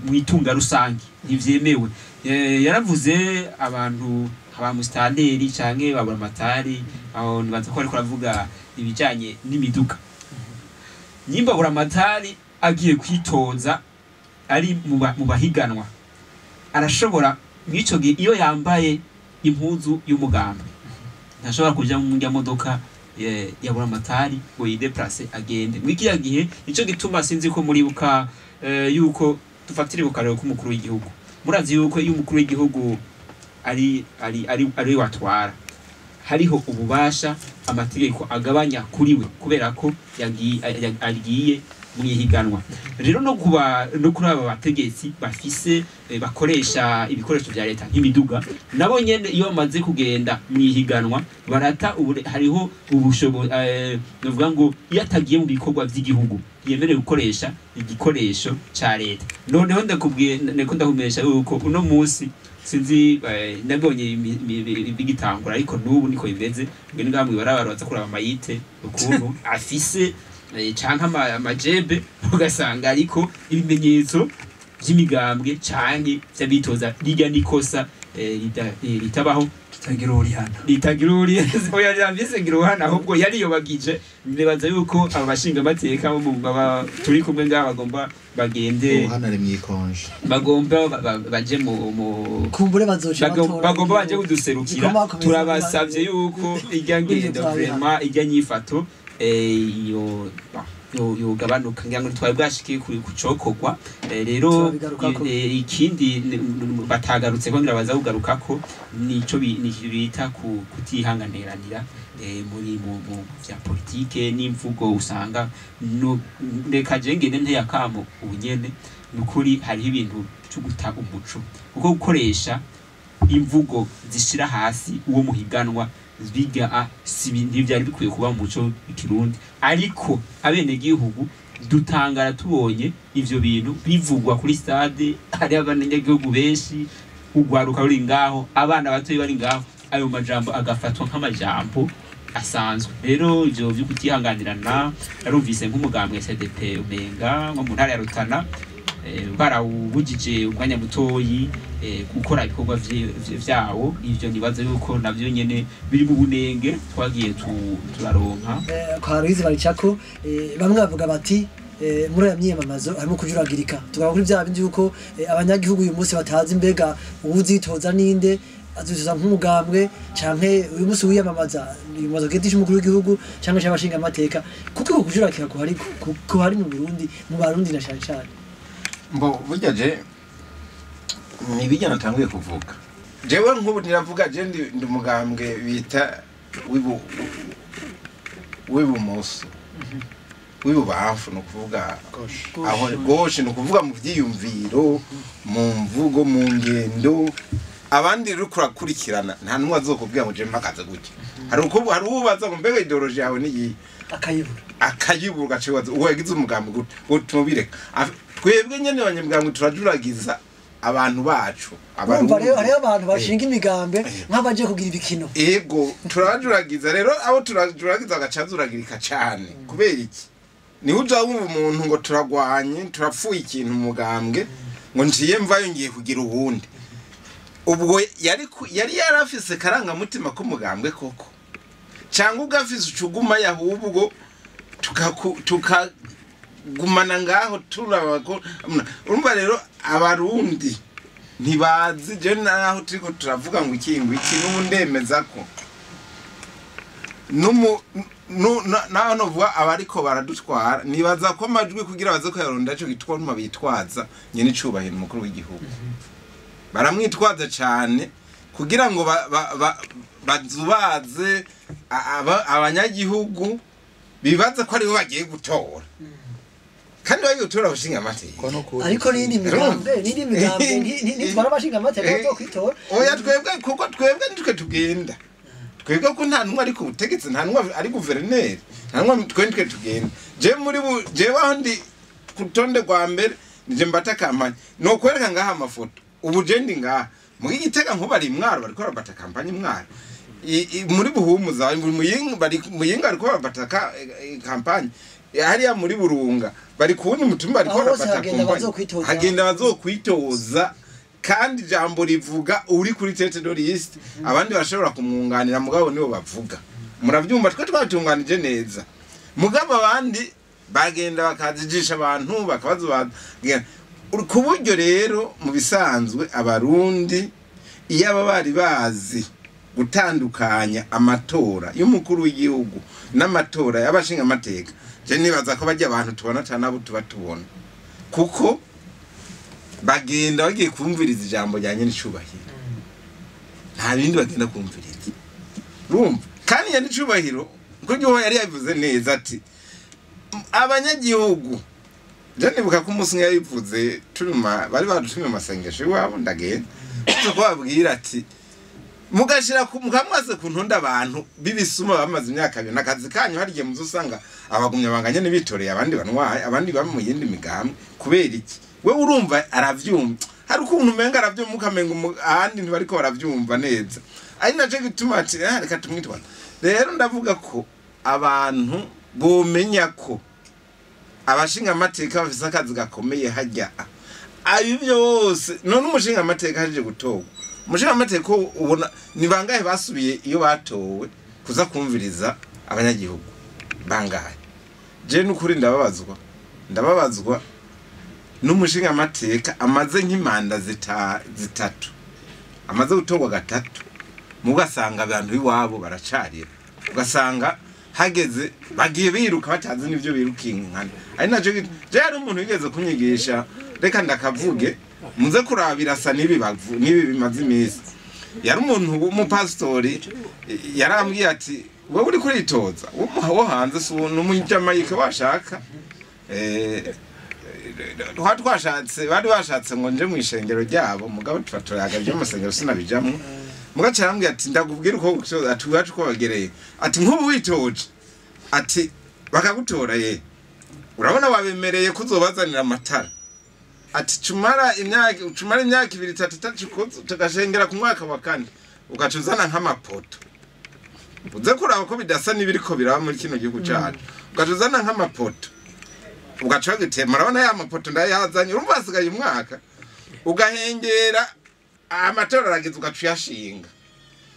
mu itunga rusange, ntivyemewe. Yaravuze abantu ba musitanteri canke ba buramatari, aho nibaza ko ariko aravuga ibijanye n'imiduga. Nyimba buramatari agiye kwitoza ari mu bahiganwa, arashobora mw'ico gihe, iyo yambaye impuzu y'umugambwe, ntashobora kuja mu ndya modoka ya buramatari ngo yideplace agende muri kiriya gihe. Nico gituma sinzi ko muribuka yuko dufatire ku karero k'umukuru w'igihugu. Murazi yuko iyo umukuru w'igihugu ari watwara, hariho ububasha amategeko agabanya kuri we kubera ko agiye mu ihiganwa. Rero no kuri aba bategetsi bafise bakoresha ibikoresho vya leta nk'imiduga, nabo nyene iyo bamaze kugenda mu ihiganwa barata hariho ubushobozi, novuga ngo iyo atagiye mu bikorwa vy'igihugu yemerewe gukoresha igikoresho ca leta. Noneho ndakubwiye, ndiko ndakumenyesha yuko uno munsi sinzi, nabonye bigitangura, ariko n'ubu niko bimeze, ngo ni ngamwe barabara baza kuraba amayite ukuntu afise canke amajebe, ugasanga ariko ibimenyetso vy'imigambwe canke vy'abitoza. Rirya nikosa ritabaho. Kitagira urihana. Ritagira uri, oya, yamvise ngira uruhana, ahubwo yariyobagije. Nibaza yuko aba bashingamateka bo mu turi kumwe ngaha bagomba bagende Uruhana ari mwikonje. Bagomba baje mu Kumbure bazoca batora bagomba baje kuduserukira. Bigomba gukomeza. Turabasavye yuko irya ngendo, Ibyo vraiment irya nyifato yo yogabanuka. Ngira ngo ntitwari bwashikiye ku cokorwa. Rero Turabigarukako. Ikindi batagarutse ko ngira baza kugarukako nico bita ku kutihanganiranira muri mu vya politike n'imvugo usanga no reka je ngende nteye akamo ubunyene. Nukuri hariho ibintu cyo guta umuco, kuko gukoresha imvugo zishira hasi uwo muhiganwa biga a si ntivyari bikwiye kuba mu muco w'ikirundi. Ariko abenegihugu dutangara tubonye ivyo bintu bivugwa kuri stade, hari abanyagihugu benshi, urwaruka ruri ngaho, abana batoyi bari ngaho, ayo majambo agafatwa nk'amajambo asanzwe. Rero ivyo vyo kutihanganirana, narumvise nk'umugambwe CDP umenga nko mu ntara ya Rutana barawubujije umwanya mutoyi gukora ibikorwa vyawo. Ivyo nibaza yuko navyo nyene biri mu bunenge twagiye turaronka. Kwa Louise Baricako, bamwe bavuga bati muri aya myiyamamazo harimo kujuragirika, tugaruka kuri vya bindi yuko abanyagihugu uyu munsi batazi mbega uwuzitoza ninde, azitoza nk'umugambwe canke uyu munsi wiyamamaza yiyamamaza ku giti c'umukuru w'igihugu canke c'abashinga amateka, kuko uko kujuragirika kuhari mu Burundi, mu Barundi na cane cane. Mbo burya je nibijya natanguye kuvuga, jewe nk'ubu niravuga, je ndi umugambwe bita w'ibumoso, w'ibubamfu, ni ukuvuga aho gauche, ni ukuvuga mu vyiyumviro, mu mvugo, mu ngendo. Abandi rero kurakurikirana nta numwe azokubwira ngo je mpagaze gutya. Hari uko hari ubaza ngo mbega idéologie yawe ni iyi, akayibura. Akayibura, ugacibaza uwo yagize umugambi gute, gutuma bireka. Twebwe nyene abanyamugambwe turajuragiza abantu bacu. Urumva rero hariho abantu Eh. bashinga imigambi nk'abaje kugira ibikino. Ego, turajuragiza rero. Abo turajuragiza bagacazuragirika cane. Kubera iki? Niho uja wumva umuntu ngo turagwanye, turapfuye ikintu mu mugambwe, ngo nciye mvayo ngiye kugira uwundi. Ubwo yari yarafise karangamutima k'umugambwe koko, cyangwa ugafise ucuguma, ahubwo tukagumana ngaho turaba ko. Urumva rero Abarundi ntibazi. Je naho turiko turavuga ngo iki, ngo iki, n'ubu ndemeza ko numu naho novuga abariko baradutwara, nibaza ko amajwi kugira baze kuyaronda ico gitwa bitwaza nyene icubahiro umukuru w'igihugu. Baramwitwaza cane kugira ngo bazubaze abanyagihugu bibaza ko aribo bagiye gutora, kandi bagiye gutora abashinga amategeko. Ko no kuri. Ariko n'indi migambwe ntitwara abashinga amateka bazo kwitora. Oya, twebwe, kuko twebwe nitwe tugenda. Twebwe ko nta numwe ari ku butegetsi, nta numwe ari guverineri, nta numwe. Twe nitwe tugenda. Je muri bu jewe aho ndi ku rutonde rwa mbere, nije mbata campagne. No kwereka ngaha amafoto. Ubu je ndi ngaha mu Gitega, nkuba bari Mwaro, bariko barabata campagne Mwaro. Muri Buhumuza, muri Muyinga, bari Muyinga bariko barabata campagne. Hariya muri Burunga bari kuwundi mutumba bariko Aho hose barabata hagenda campagne. abazokwitoza. Hagenda abazokwitoza, kandi ijambo rivuga uri kuri tête de liste, abandi bashobora kumwunganira, mugabo nibo bavuga. Muravyumva, twe twatunganije neza, mugabo abandi bagenda bakazijisha abantu bakabaza. Ku buryo rero mu bisanzwe Abarundi iyo aba bari bazi gutandukanya amatora y'umukuru w'igihugu n'amatora y'abashinga amateka, je nibaza ko bajya abantu tubona cyane abo tuba tubona, kuko bagenda bagiye kumviriza ijambo rya nyenicubahiro, nta bindi bagenda kumviriza. Urumva kandi nyenicubahiro kuko yari yabivuze neza ati abanyagihugu. Je nibuka ko umunsi umwe yabivuze turi mu bari badutumye mu masengesho iwabo, ndagenda uza kubabwira ati mugashira mukamwaze ku ntonde abantu b'ibisuma bamaze imyaka 2 n'akazi kanyu. Hari igihe muzosanga abagumya banganye n'ibitoreye abandi banwaye, abandi baba mu yindi migambi. Kubera iki? We urumva aravyumva, hari ukuntu umenga aravyumva, ukamenga ahandi ntibariko baravyumva neza, ari naco gituma ati: "Ah, reka tumwitwaze." Rero ndavuga ko abantu bomenya ko abashinga amateka bafise akazi gakomeye hajya ayo byose. None umushinga amateka aje gutorwa, umushinga amateka ubona ni bangahe basubiye iyo batowe kuza kumviriza abanyagihugu? Bangahe? Je nukuri ndababazwa n'umushinga amateka amaze nk'imanda zitatu, amaze gutorwa gatatu, mugasanga abantu iwabo baracarira, ugasanga hageze bagiye biruka batazi n'ivyo birukinkana. Ari naco je hari umuntu wigeze kunyigisha, reka ndakavuge muze kuraba, birasa n'ibi n'ibi bimaze iminsi. Yari umuntu w'umupasitori, yarambwiye ati: "Wowe uri kuritoza wo hanze, si n'Umunyamayika washaka." Twashatse, bari bashatse ngo nje mu ishengero ryabo, mugabo tuba turayaga ibyo sinabijamwo. Mugaca arambwira ati: "Ndakubwira uko gutoza." Ati: "Iwacu uko bagereye." Ati: "Nk'ubu witoje," ati, "bakagutora, ye urabona wabemereye ko uzobazanira amatara." Ati: Cumara imyaka 2, 3, 3, tugashengera ku mwaka wa kane, ugaca uzana nk'amapoto, uze kuraba ko bidasa n'ibiriko biraba muri kino gihugu cacu, ugaca uzana nk'amapoto, ugaca bagitema, urabona ya mapoto ndayazanye." Urumva hasigaye umwaka, ugahengera amatora arageze, ugaca uyashinga,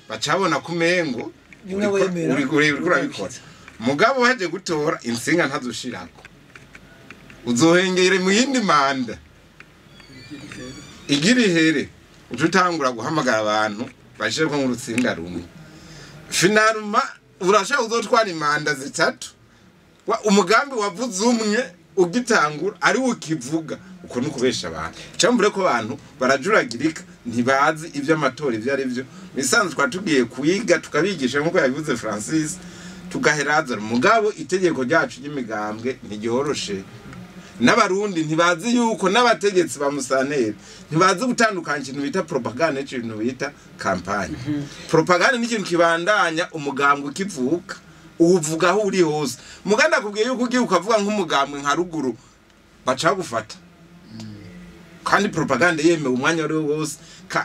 bacabona ko umengo Bimwe wemera. Uriko urabikora, mugabo waje gutora insinga ntazushirako, uzohengere mu yindi manda igira ihere, uca utangura guhamagara abantu bashireko nk'urutsinga rumwe. Finalement urashaka uzotwara imanda zitatu, umugambi wavuze umwe ugitangura ari wo ukivuga. Uko ni ukubesha abantu. Cyambure ko abantu barajuragirika, ntibazi ivy'amatora ivyo ari byo. Misanzwe twari tugiye kuyiga tukabigisha nkuko yabivuze Francis, tugaheraza, mugabo itegeko ryacu ry'imigambwe ntiryoroshe. N'abarundi ntibazi yuko n'abategetsi ba musaneri ntibazi gutandukanya ikintu bita propaganda n'ikintu bita campagne. Propaganda ni ikintu kibandanya umugambwe ukivuka, uwuvuga aho uri hose. Muganda kubwiye yuko ugiye ukavuga nk'umugambwe nka ruguru baca gufata. Kandi propaganda yemewe umwanya wari wose.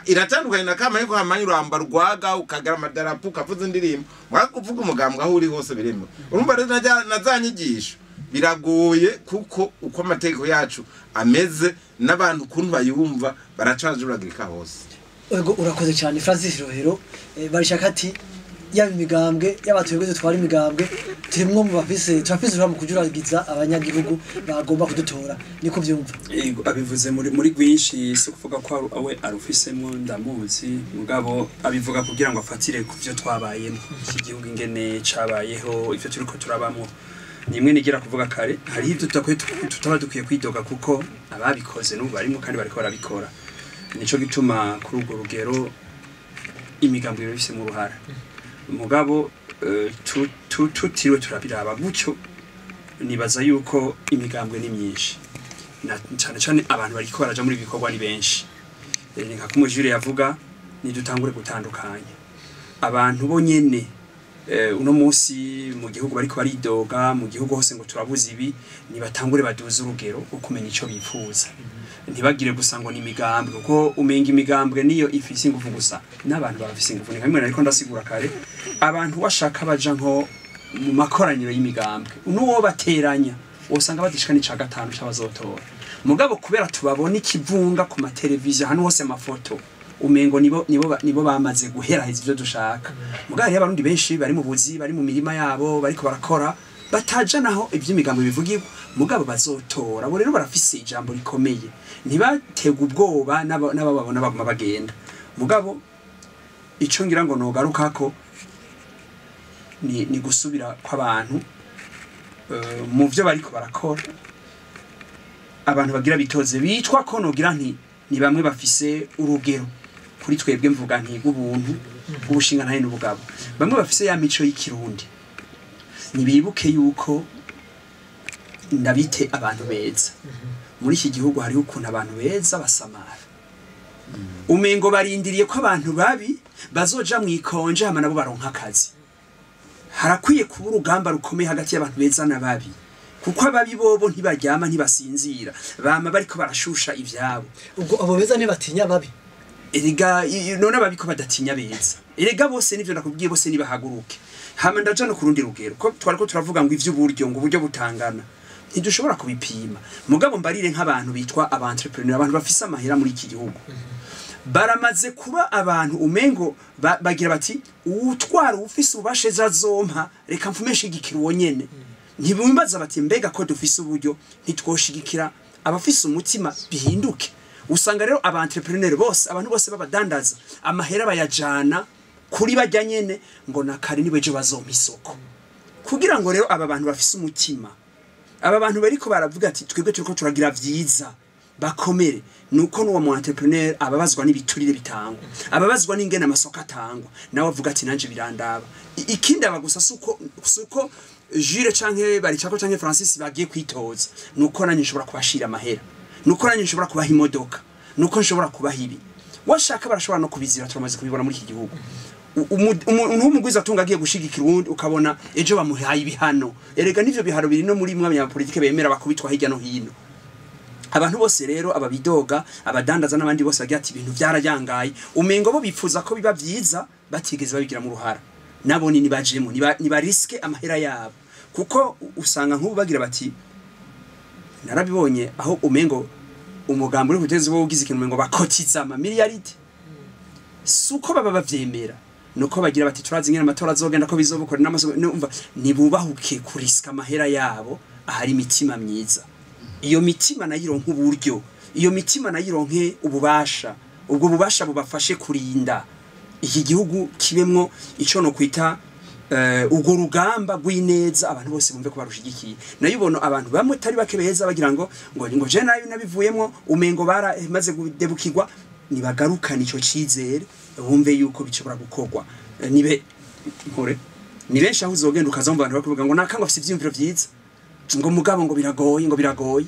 Iratandukanye na kama yuko hamanya uramba rwaga ukagara amadarapo ukavuza indirimbo, kuvuga umugambwe aho uri hose biremewe. Urumva rero na za nyigisho biragoye kuko uko amategeko yacu ameze n'abantu kuntu bayumva baracajuragirika hose. Ego, urakoze cyane Francis Rohero. Barishaka ati yaba imigambwe y'abatwebwe dutwara imigambwe turimwo mu bafise turafise uruhara mu kujuragiza abanyagihugu bagomba kudutora, niko vyumva. Yego, abivuze muri rwinshi, si ukuvuga ko we arufisemwo, ndamuzi, mugabo abivuga kugira ngo afatire ku vyo twabayemo, iki gihugu ingene cabayeho, ivyo turiko turabamwo. Nimwe nigira kuvuga kare, hariho ivyo tutaba dukwiye kwidoga kuko ababikoze n'ubu barimo kandi bariko barabikora. Nico gituma kuri urwo rugero imigambi ibifisemo uruhara. Mugabo tutiriwe turabiraba gutyo, nibaza yuko imigambwe ni myinshi, na cyane cyane abantu bariko baraja muri ibikorwa ni benshi. Ni nka kumujure yavuga, nidutangure gutandukanya abantu bo nyene. Uno munsi mu gihugu bariko baridoga mu gihugu hose ngo turabuze ibi, nibatangure baduze urugero rwo kumenya ico bifuza. Ntibagire gusa ngo ni imigambwe, kuko umenga imigambwe niyo ifise ingufu gusa, n'abantu barafise ingufu. Ni nka bimwe nariko ndasigura kare, abantu washaka baja nko mu makoraniro y'imigambwe, n'uwo bateranya usanga badishika n'ica gatanu c'abazotora. Mugabo kubera tubabona ikivunga ku mateleviziyo hano hose amafoto, umengo nibo bamaze guheraheza ivyo dushaka. Mugabo hariho abarundi benshi bari mu buzi, bari mu mirima yabo, bariko barakora, bataja naho ivy'imigambo bivugirwa, mugabo bazotora. Bo rero barafise ijambo rikomeye, ntibategwe ubwoba n'abababona baguma bagenda. Mugabo ico ngira ngo nogarukako ni gusubira kw'abantu mu vyo bariko barakora. Abantu bagira bitoze bitwa ko nogira nti ni bamwe bafise urugero kuri twebwe, mvuga nti ubuntu ubushinga ntahe n'ubugabo. Bamwe bafise ya mico y'ikirundi, nibibuke yuko ndabite abantu beza muri iki gihugu. Hariho ukuntu abantu beza basamara, umengo barindiriye ko abantu babi bazoja mu ikonje hama nabo baronka akazi. Harakwiye kuba urugamba rukomeye hagati y'abantu beza n'ababi, kuko ababi bobo ntibaryama ntibasinzira, bama bariko barashusha ivyabo. Ubwo abo beza ntibatinya ababi? Erega none ababi ko badatinya beza? Erega bose nivyo nakubwiye, bose nibahaguruke. Hama ndaja no kurundi rugero, ko twariko turavuga ngo ivy'uburyo, ngo uburyo butangana, ntidushobora kubipima. Mugabo mbarire nk'abantu bitwa aba entrepreneur, abantu bafise amahera muri iki gihugu, baramaze kuba abantu umengo bagira bati uwutwara ufise ububasha ejo azompa, reka mfume nshigikira uwo nyene. Ntibimbaza bati mbega ko dufise uburyo ntitwoshigikira abafise umutima bihinduke. Usanga rero aba entrepreneur bose, abantu bose babadandaza amahera bayajana kuri bajya nyene, ngo nakare niwe ejo bazompa isoko. Kugira ngo rero aba bantu bafise umutima, aba bantu bariko baravuga ati twebwe turiko turagira vyiza, bakomere, nuko n'uwo mu entrepreneur ababazwa n'ibiturire bitangwa, ababazwa n'ingene amasoko atangwa, nawe avuga ati nanje birandaba. Ikindi aba gusa suko Jules canke Baricako canke Francis bagiye kwitoza, nuko nanje nshobora kubashira amahera, nuko nanje nshobora kubaha imodoka, nuko nshobora kubaha ibi. Washaka barashobora no kubizira, turamaze kubibona muri iki gihugu. Umuntu w'umugwiza atunga agiye gushigikira uwundi, ukabona ejo bamuhaye ibihano. Erega n'ivyo bihano biri no muri mwe abanyapolitike bemera bakubitwa hirya no hino. Abantu bose rero, ababidoga, abadandaza n'abandi bose bagira ati ibintu vyarayangaye, umengo bo bifuza ko biba vyiza batigeze babigira mu ruhara. Nabo ni nibajemo, niba riske amahera yabo, kuko usanga nk'ubu bagira bati narabibonye aho umengo umugambi uri kuteza wo ugize ikintu umengo bakotiza ama miliyaridi. Suko baba bavyemera, nuko bagira bati turazi ingene amatora azogenda ko bizobukora n'amasoko. Numva nibubahuke kuriska amahera yabo ahari imitima myiza. Iyo mitima nayo ironka uburyo, iyo mitima nayo ironke ububasha, ubwo bubasha bubafashe kurinda iki gihugu kibemwo ico no kwita urwo rugamba rw'ineza, abantu bose bumve ko barushigikiye. Nayo ubona abantu bamwe tari bake beza bagira ngo je nayo nabivuyemwo, umengo baramaze kudebukirwa. Nibagarukana ico cizere, bumve yuko bishobora gukorwa. Nibe mpore ni benshi aho uzogenda ukaza mu bantu bakuvuga ngo nakanga afite ivyiyumviro vyiza, ngo mugabo ngo biragoye, ngo biragoye.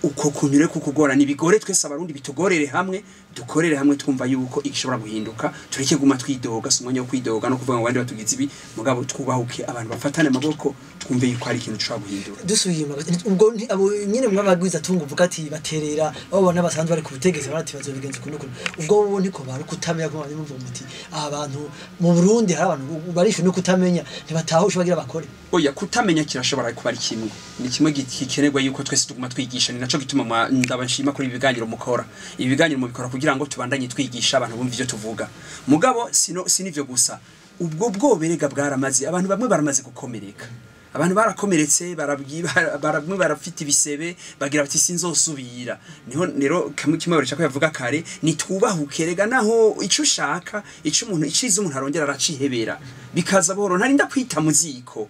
Uko kunyure kukugora nibigore, twese abarundi bitugorere hamwe, dukorere hamwe, twumva yuko igishobora guhinduka. Tureke guma twidoga, si umwanya wo kwidoga no kuvuga ngo abandi batugize ibi, mugabo twubahuke, abantu bafatane amaboko, twumve yuko hari ikintu dushobora guhindura. Dusubiye inyuma gato, ubwo abo nyine mwabagwiza tunga uvuga ati baterera abo bona basanzwe bari ku butegetsi, barati bazobigenza ukuntu ukuntu, ubwo bo niko bari kutamenya ko bari mumva muti aha bantu mu Burundi hari abantu barishwe no kutamenya, ntibatahusha bagira bakore. Oya, kutamenya kirashobora kuba ari kimwe, ni kimwe gikenerwa yuko twese tuguma twigisha. Ni naco gituma ndaba nshima kuri ibi biganiro mukora. Ibi biganiro mubikora kugira ngo tubandanye twigisha abantu bumva ivyo tuvuga. Mugabo sino sinivyo gusa, ubwo bwoberega bwaramaze, abantu bamwe baramaze gukomereka, abantu barakomeretse, bamwe barafite ibisebe, bagira bati sinzosubira. Niho rero kamwe kimwe barica ko yavuga kare, nitwubahuke rega, naho ico ushaka, ico umuntu iciza umuntu arongera aracihebera, bikaza buhoro, ntarinda kwita mu ziko.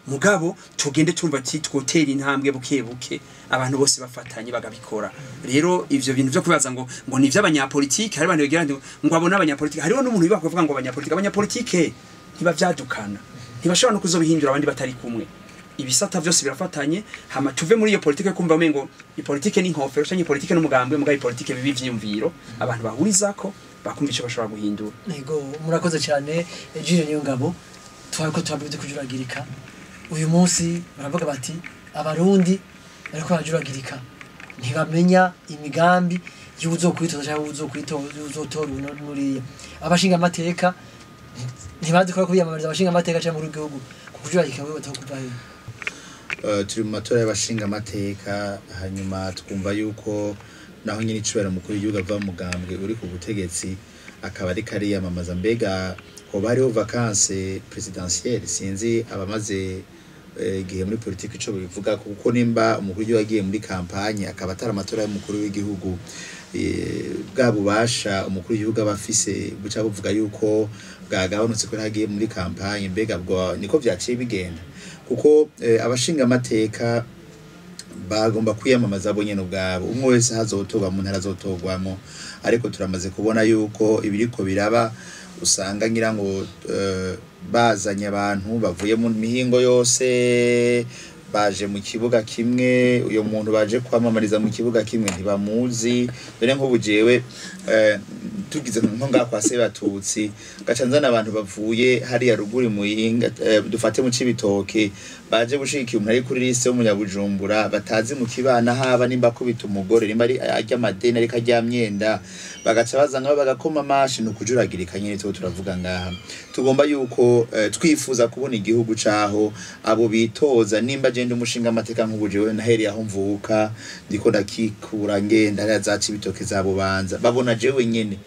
Mugabo tugende tumva ati twotera intambwe buke buke, abantu bose bafatanye bagabikora. Rero ivyo bintu vyo kubaza ngo ni ivy'abanyapolitike, hari abantu bagira ngo abone abanyapolitike, hariho n'umuntu wiba kuvuga ngo abanyapolitike ntibavyadukana, ntibashobora no kuzobihindura abandi batari kumwe. Ibisata vyose birafatanye, hama tuve muri iyo politike kumva umengo ipolitike ni inkofero canke ipolitike n'umugambwe, mugabo ipolitike bibi vyiyumviro abantu bahurizako, bakumva ico bashobora guhindura. Ego, murakoze cyane. Jules Niyongabo, twariko turavuga kujuragirika. Uyu munsi baravuga bati abarundi bariko barajuragirika, ntibamenya imigambi y'uwuzokwitoza cyangwa uwuzotora uno nuriya. Abashinga amateka ntibazi ko kwiyamamariza abashinga amateka cyangwa muri gihugu kujuragirika wewe batakuva he? Turi mu matora y'abashinga amateka, hanyuma twumva yuko naho nyine icubahiro mukuru w'igihugu ava mu mugambwe uri ku butegetsi, akaba ariko ariyamamaza. Mbega hoba hariho vacance présidentielle? Sinzi abamaze igihe muri politiki ico bivuga, kuko nimba umukuru w'igihugu agiye muri campagne akaba atari amatora y'umukuru w'igihugu, bwa bubasha umukuru w'igihugu aba afise buca buvuga yuko bwagabanutse ko hagiye muri campagne. Mbega bwo niko vyaciye bigenda? Kuko abashinga amateka bagomba kwiyamamaza bo nyene ubwabo, umwe wese hazotorwa mu ntara azotorwamo. Ariko turamaze kubona yuko ibiriko biraba, usanga ngira ngo bazanye abantu bavuye mu mihingo yose baje mu kibuga kimwe, uyo muntu baje kwamamariza mu kibuga kimwe ntibamuzi. Dore nk'ubu jewe tugize nko ngaha kwa Sebatutsi, gaca nzana abantu bavuye hariya ruguru Muyinga, dufate mu Cibitoke, baje gushigikira umuntu ari kuri liste w'umunyabujumbura batazi mu kibana, haba nimba akubita umugore, nimba ari arya amadeni, ariko arya myenda, bagaca baza ngaho bagakoma amashi. Ni ukujuragirika nyene tuba turavuga ngaha. Tugomba yuko twifuza kubona igihugu caho abo bitoza, nimba je ndi umushinga amateka nk'ubu jewe nahereye aho mvuka, ndiko ndakikura ngenda hariya za Cibitoke za Bubanza, babona jewe nyene,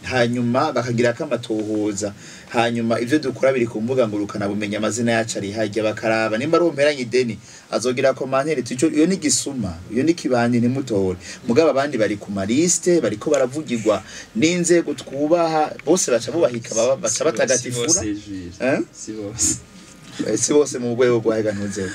hanyuma bakagira akamatohoza, hanyuma ivyo dukora biri ku mbuga ngurukana bumenyi, amazina yacu ari hajya, bakaraba nimba ari umperanye ideni azogira commentaire tuco iyo ni gisuma, iyo ni kibandi, ntimutore. Mugabo abandi bari ku maliste, bariko baravugirwa n'inzego twubaha, bose baca bubahika, baca batagatifura. Eh? Si bose. Si bose mu rwego rwa ntuzeho.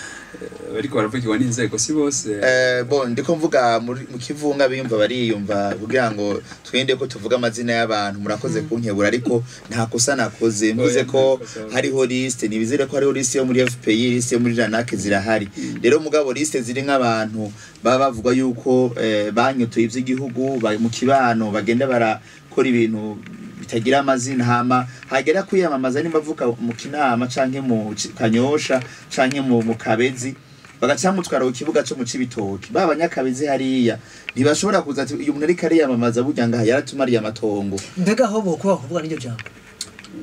Bariko baravugirwa n'inzego si bose. Bon, ndiko mvuga mu kivunga, biyumva bariyumva, kugira ngo twende ko tuvuga amazina y'abantu. Murakoze kunkebura, ariko nta kosa nakoze mvuze Oya, ko nta kosa wakoze. Hariho liste, nibizere ko hariho liste yo muri FPI, liste yo muri Janake zirahari. Rero mugabo liste ziri nk'abantu baba bavuga yuko banyotoye ivy'igihugu mu kibano, bagenda barakora ibintu bitagira amazina, hama hagera kwiyamamaza, nimba avuka mu Kinama canke mu Kanyosha canke mu Kabezi, bagaca bamutwara ku kibuga co mu Cibitoke. Ba banyakabezi hariya ntibashobora kuza ati uyu muntu ariko ariyamamaza burya ngaha yaratumariye amatongo. Mbega aho bokuba kuvuga n'iryo jambo?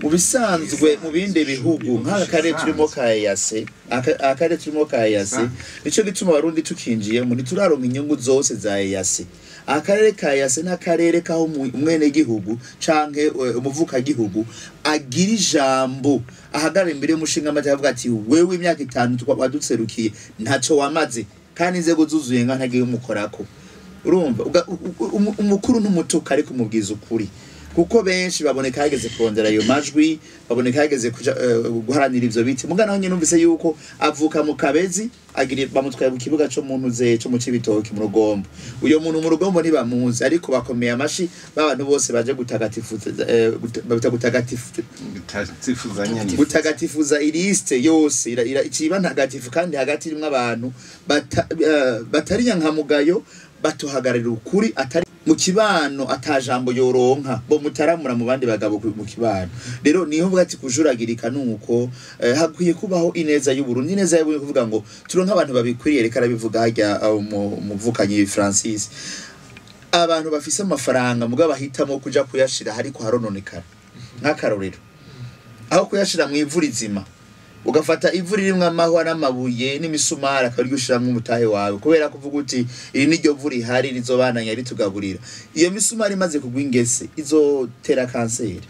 Mu bisanzwe mu bindi bihugu nk'aka karere turimo ka EAC, aka karere turimo ka EAC, nico gituma abarundi tukinjiyemo ntituraronka inyungu zose za EAC. Akarere ka EAC n'akarere kaho umwenegihugu canke umuvukagihugu agira ijambo, ahagarara imbere y'umushinga amateka avuga ati wewe imyaka 5 wadutserukiye ntaco wamaze, kandi inzego zuzuye nga ntagiye umukorako. Urumva umukuru n'umutuka, ariko umubwiza ukuri, kuko benshi baboneka hageze kurondera ayo majwi, baboneka hageze kuja guharanira ivyo biti. Mugana naho nyene numvise yuko avuka mu Kabezi, agira bamutwaye mu kibuga co mu ntuze co mu Cibitoke mu Rugombo. Uyo muntu mu Rugombo ntibamuzi, ariko bakomeye amashi b'abantu bose baje gutagatifuza, babita gutagatifu. Gutagatifuza nyene. Gutagatifuza iliste yose iciba ntagatifu, kandi hagati irimwo abantu batari nyankamugayo. batuhagararira ukuri atari mu kibano atajambo yoronka bo mutaramura mu bandi bagabo mu kibano. Rero niho mvuga ati kujuragirika nuko hakwiye kubaho ineza y'Uburundi. Ineza y'Uburundi kuvuga ngo turonka abantu babikwiriye, reka arabivuga hajya umuvukanyi Francis, abantu bafise amafaranga mugabo bahitamo kuja kuyashira hariko harononekara. Nk'akarorero, aho kuyashira mu ivu rizima ugafata ivu ririmwo amahwa n'amabuye n'imisumari akaba ariryo ushiramwo umutahe wawe, kubera kuvuga uti iri niryo vu rihari rizobananya ritugaburira. Iyo misumari imaze kugwa ingese izotera kanseri.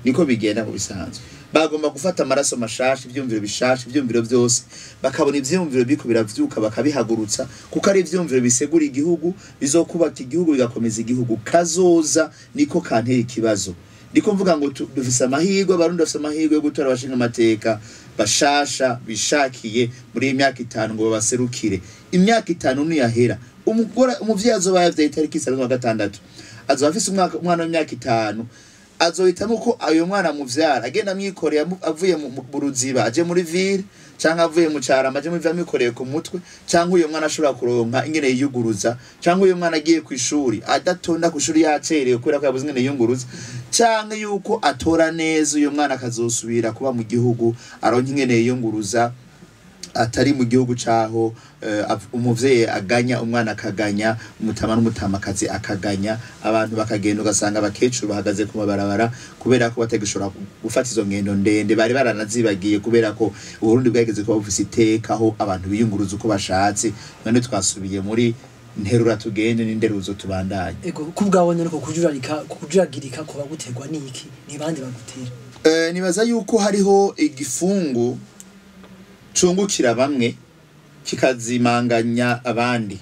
Niko bigenda mu bisanzwe. Bagomba gufata amaraso mashasha, ivyumviro bishasha, ivyumviro vyose, bakabona ivyumviro biriko biravyuka bakabihagurutsa, kuko ari ivyumviro bisegura igihugu, bizokubaka igihugu, bigakomeza igihugu. Kazoza niko kantera ikibazo. Niko mvuga ngo dufise amahirwe, Abarundi bafise amahirwe yo gutora abashinga amateka bashasha bishakiye muri iyi myaka 5 ngo babaserukire. Imyaka 5 niyahera, umugore umuvyeyi azoba yavyaye itariki 6 azoba afise umwana w'imyaka 5, azohitamo ko ayo mwana muvyara agenda amwikoreye avuye mu ruziba aje muri ville, canke avuye mu Carama aje muri ville amwikoreye ku mutwe, canke uyo mwana ashobora kuronka ingene yiyuguruza, canke uyo mwana agiye kw'ishuri adatonda kw'ishuri yacerewe kubera ko yabuze ingene yiyunguruza, canke yuko atora neza uyo mwana akazosubira kuba mu gihugu aronka ingene yiyunguruza atari mu gihugu caho umuvyeyi aganya, umwana akaganya, umutama n'umutamakazi akaganya, abantu bakagenda ugasanga abakecuru bahagaze ku mabarabara kubera ko batagishobora gufata izo ngendo ndende bari baranazibagiye, kubera ko Uburundi bwageze kuba bufise iteka aho abantu biyunguruza uko bashatse. None twasubiye muri nterura tugende n'inderuzo tubandanye. Ego, kubwabone nuko kujuragirika kuba guterwa niki, ni bande bagutera? Nibaza yuko hariho igifungu cungukira bamwe kikazimanganya abandi.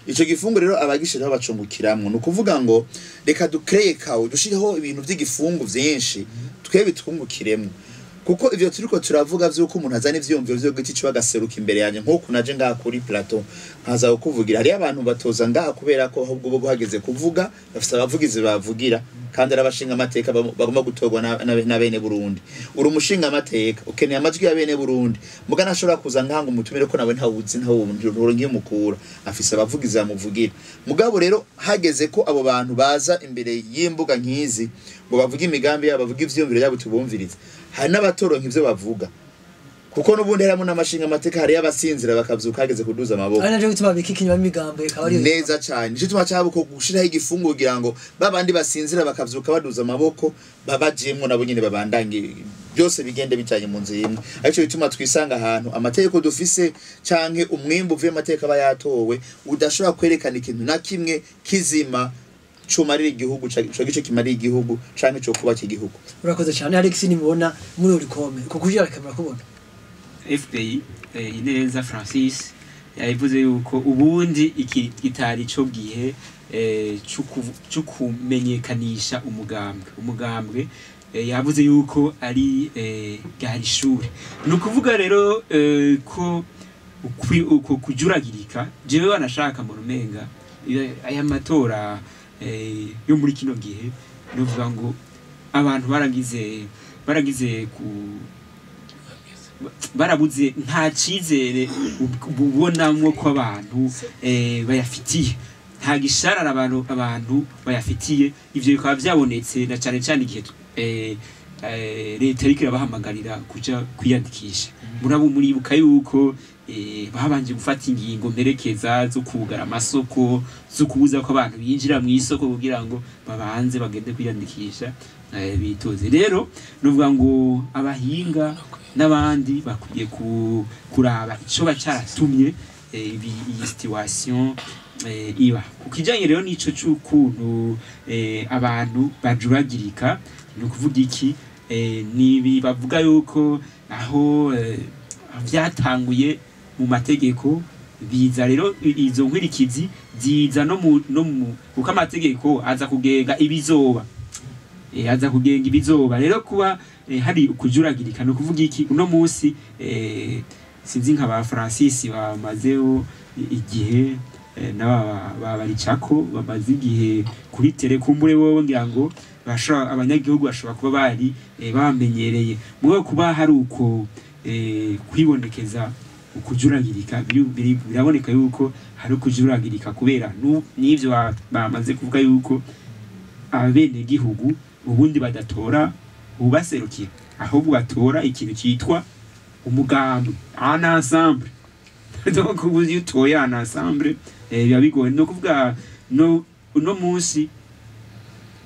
Ico gifungu rero abagishiraho bacungukiramwo, ni ukuvuga ngo reka dukreye kawo dushireho ibintu vy'igifungu vyinshi twe bitwungukiremwo, kuko ivyo turiko turavuga vyuko umuntu azana ivyiyumviro vyo giti ciwe agaseruka imbere yanje, nkuko naje ngaha kuri plateau nkaza kukuvugira. Hariyo abantu batoza ngaha kubera ko ahubwo bo guhageze kuvuga bafise abavugizi bavugira, kandi arabashinga amateka bagomba gutorwa na bene Burundi. Uri umushinga amateka ukeneye amajwi ya bene Burundi, muga ntashobora kuza ngaha ngo umutumire ko nawe ntawuzi, ntawundi mukura, afise abavugizi bamuvugira. Mugabo rero hageze ko abo bantu baza imbere y'imbuga nkizi ngo bavuge imigambi yabo, bavuge ivyiyumviro yabo tubumvirize, hari n'abatoronka ivyo bavuga, kuko n'ubundi harimo n'amashinga amateka, hari abasinzira bakavyuka hageze kuduza amaboko. Ari naje gutuma bikika inyuma y'imigambo ikaba ariyo neza cane. Nico gituma cabo ko gushiraho igifungo kugira ngo babandi basinzira bakavyuka baduza amaboko babajemwo nabo nyene babandange, byose bigende bijanye mu nzira imwe. Arico bituma twisanga ahantu amategeko dufise canke umwimbu uvuye amateka aba yatowe udashobora kwerekana ikintu na kimwe kizima cumarira igihugu, ico gice kimarira igihugu canke co kuba igihugu. Urakoze cyane Alex, nimubona muri Orikome kuko kujira kamera kubona FPI Ineza Francis yavuze yuko ubundi iki gitari ico gihe cyo kumenyekanisha umugambwe yavuze yuko ari gari ishure. Ni ukuvuga rero ko uko kujuragirika, jewe banashaka mu rumenga aya matora yo muri kino gihe, nuvuga ngo abantu baragize ku barabuze nta cizere ubonamwo ko abantu bayafitiye, nta gisharara abantu bayafitiye. Ivyo bikaba vyabonetse na cane cane igihe leta iriko irabahamagarira kuja kwiyandikisha. Murabo muribuka yuko babanje gufata ingingo mperekeza zo kugara amasoko, zo kubuza ko abantu binjira mu isoko kugira ngo babanze bagende kwiyandikisha bitoze. Rero nuvuga ngo abahinga n'abandi bakwiye kuraba ico bacaratumye iyi situation iba. Kukijanye rero nico c'ukuntu abantu bajuragirika, ni ukuvuga iki, nibi bavuga yuko aho vyatanguye mu mategeko biza rero izo nkwirikizi ziza no mu kuko amategeko aza kugenga ibizoba, aza kugenga ibizoba. Rero kuba hari ukujuragirika no kuvuga iki, uno munsi sinzi nka ba Francis bamazeho igihe n'aba babaricako bamaze igihe kuri telekumbure, wowe ngira ngo bashobora abanyagihugu bashobora kuba bari bamenyereye mugabo kuba hari uko kwibonekeza Ukujuragirika biraboneka yuko hari ukujuragirika kubera n'ivyo bamaze kuvuga yuko abenegihugu ubundi badatora ubaserukira, ahubwo batora ikintu cyitwa umugambi en ensemble. Donc ubu iyo utoye en ensemble, biba bigoye. No kuvuga no uno munsi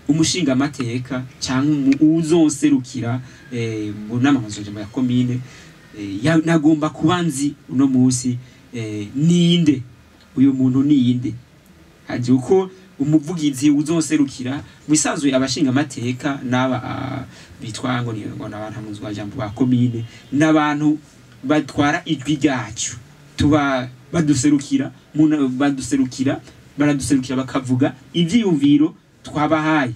umushinga amateka cyangwa uzonserukira mu nama ya komine, nagomba kuba nzi uno munsi ninde uyu muntu, ninde haje uko umuvugizi uzonserukira. Musanzwe abashinga amateka n'aba bitwa ngo ni ngo n'abantu jambo ba komine n'abantu batwara ijwi ryacu, tuba baduserukira, baduserukira, baraduserukira bakavuga ivyiyumviro twabahaye.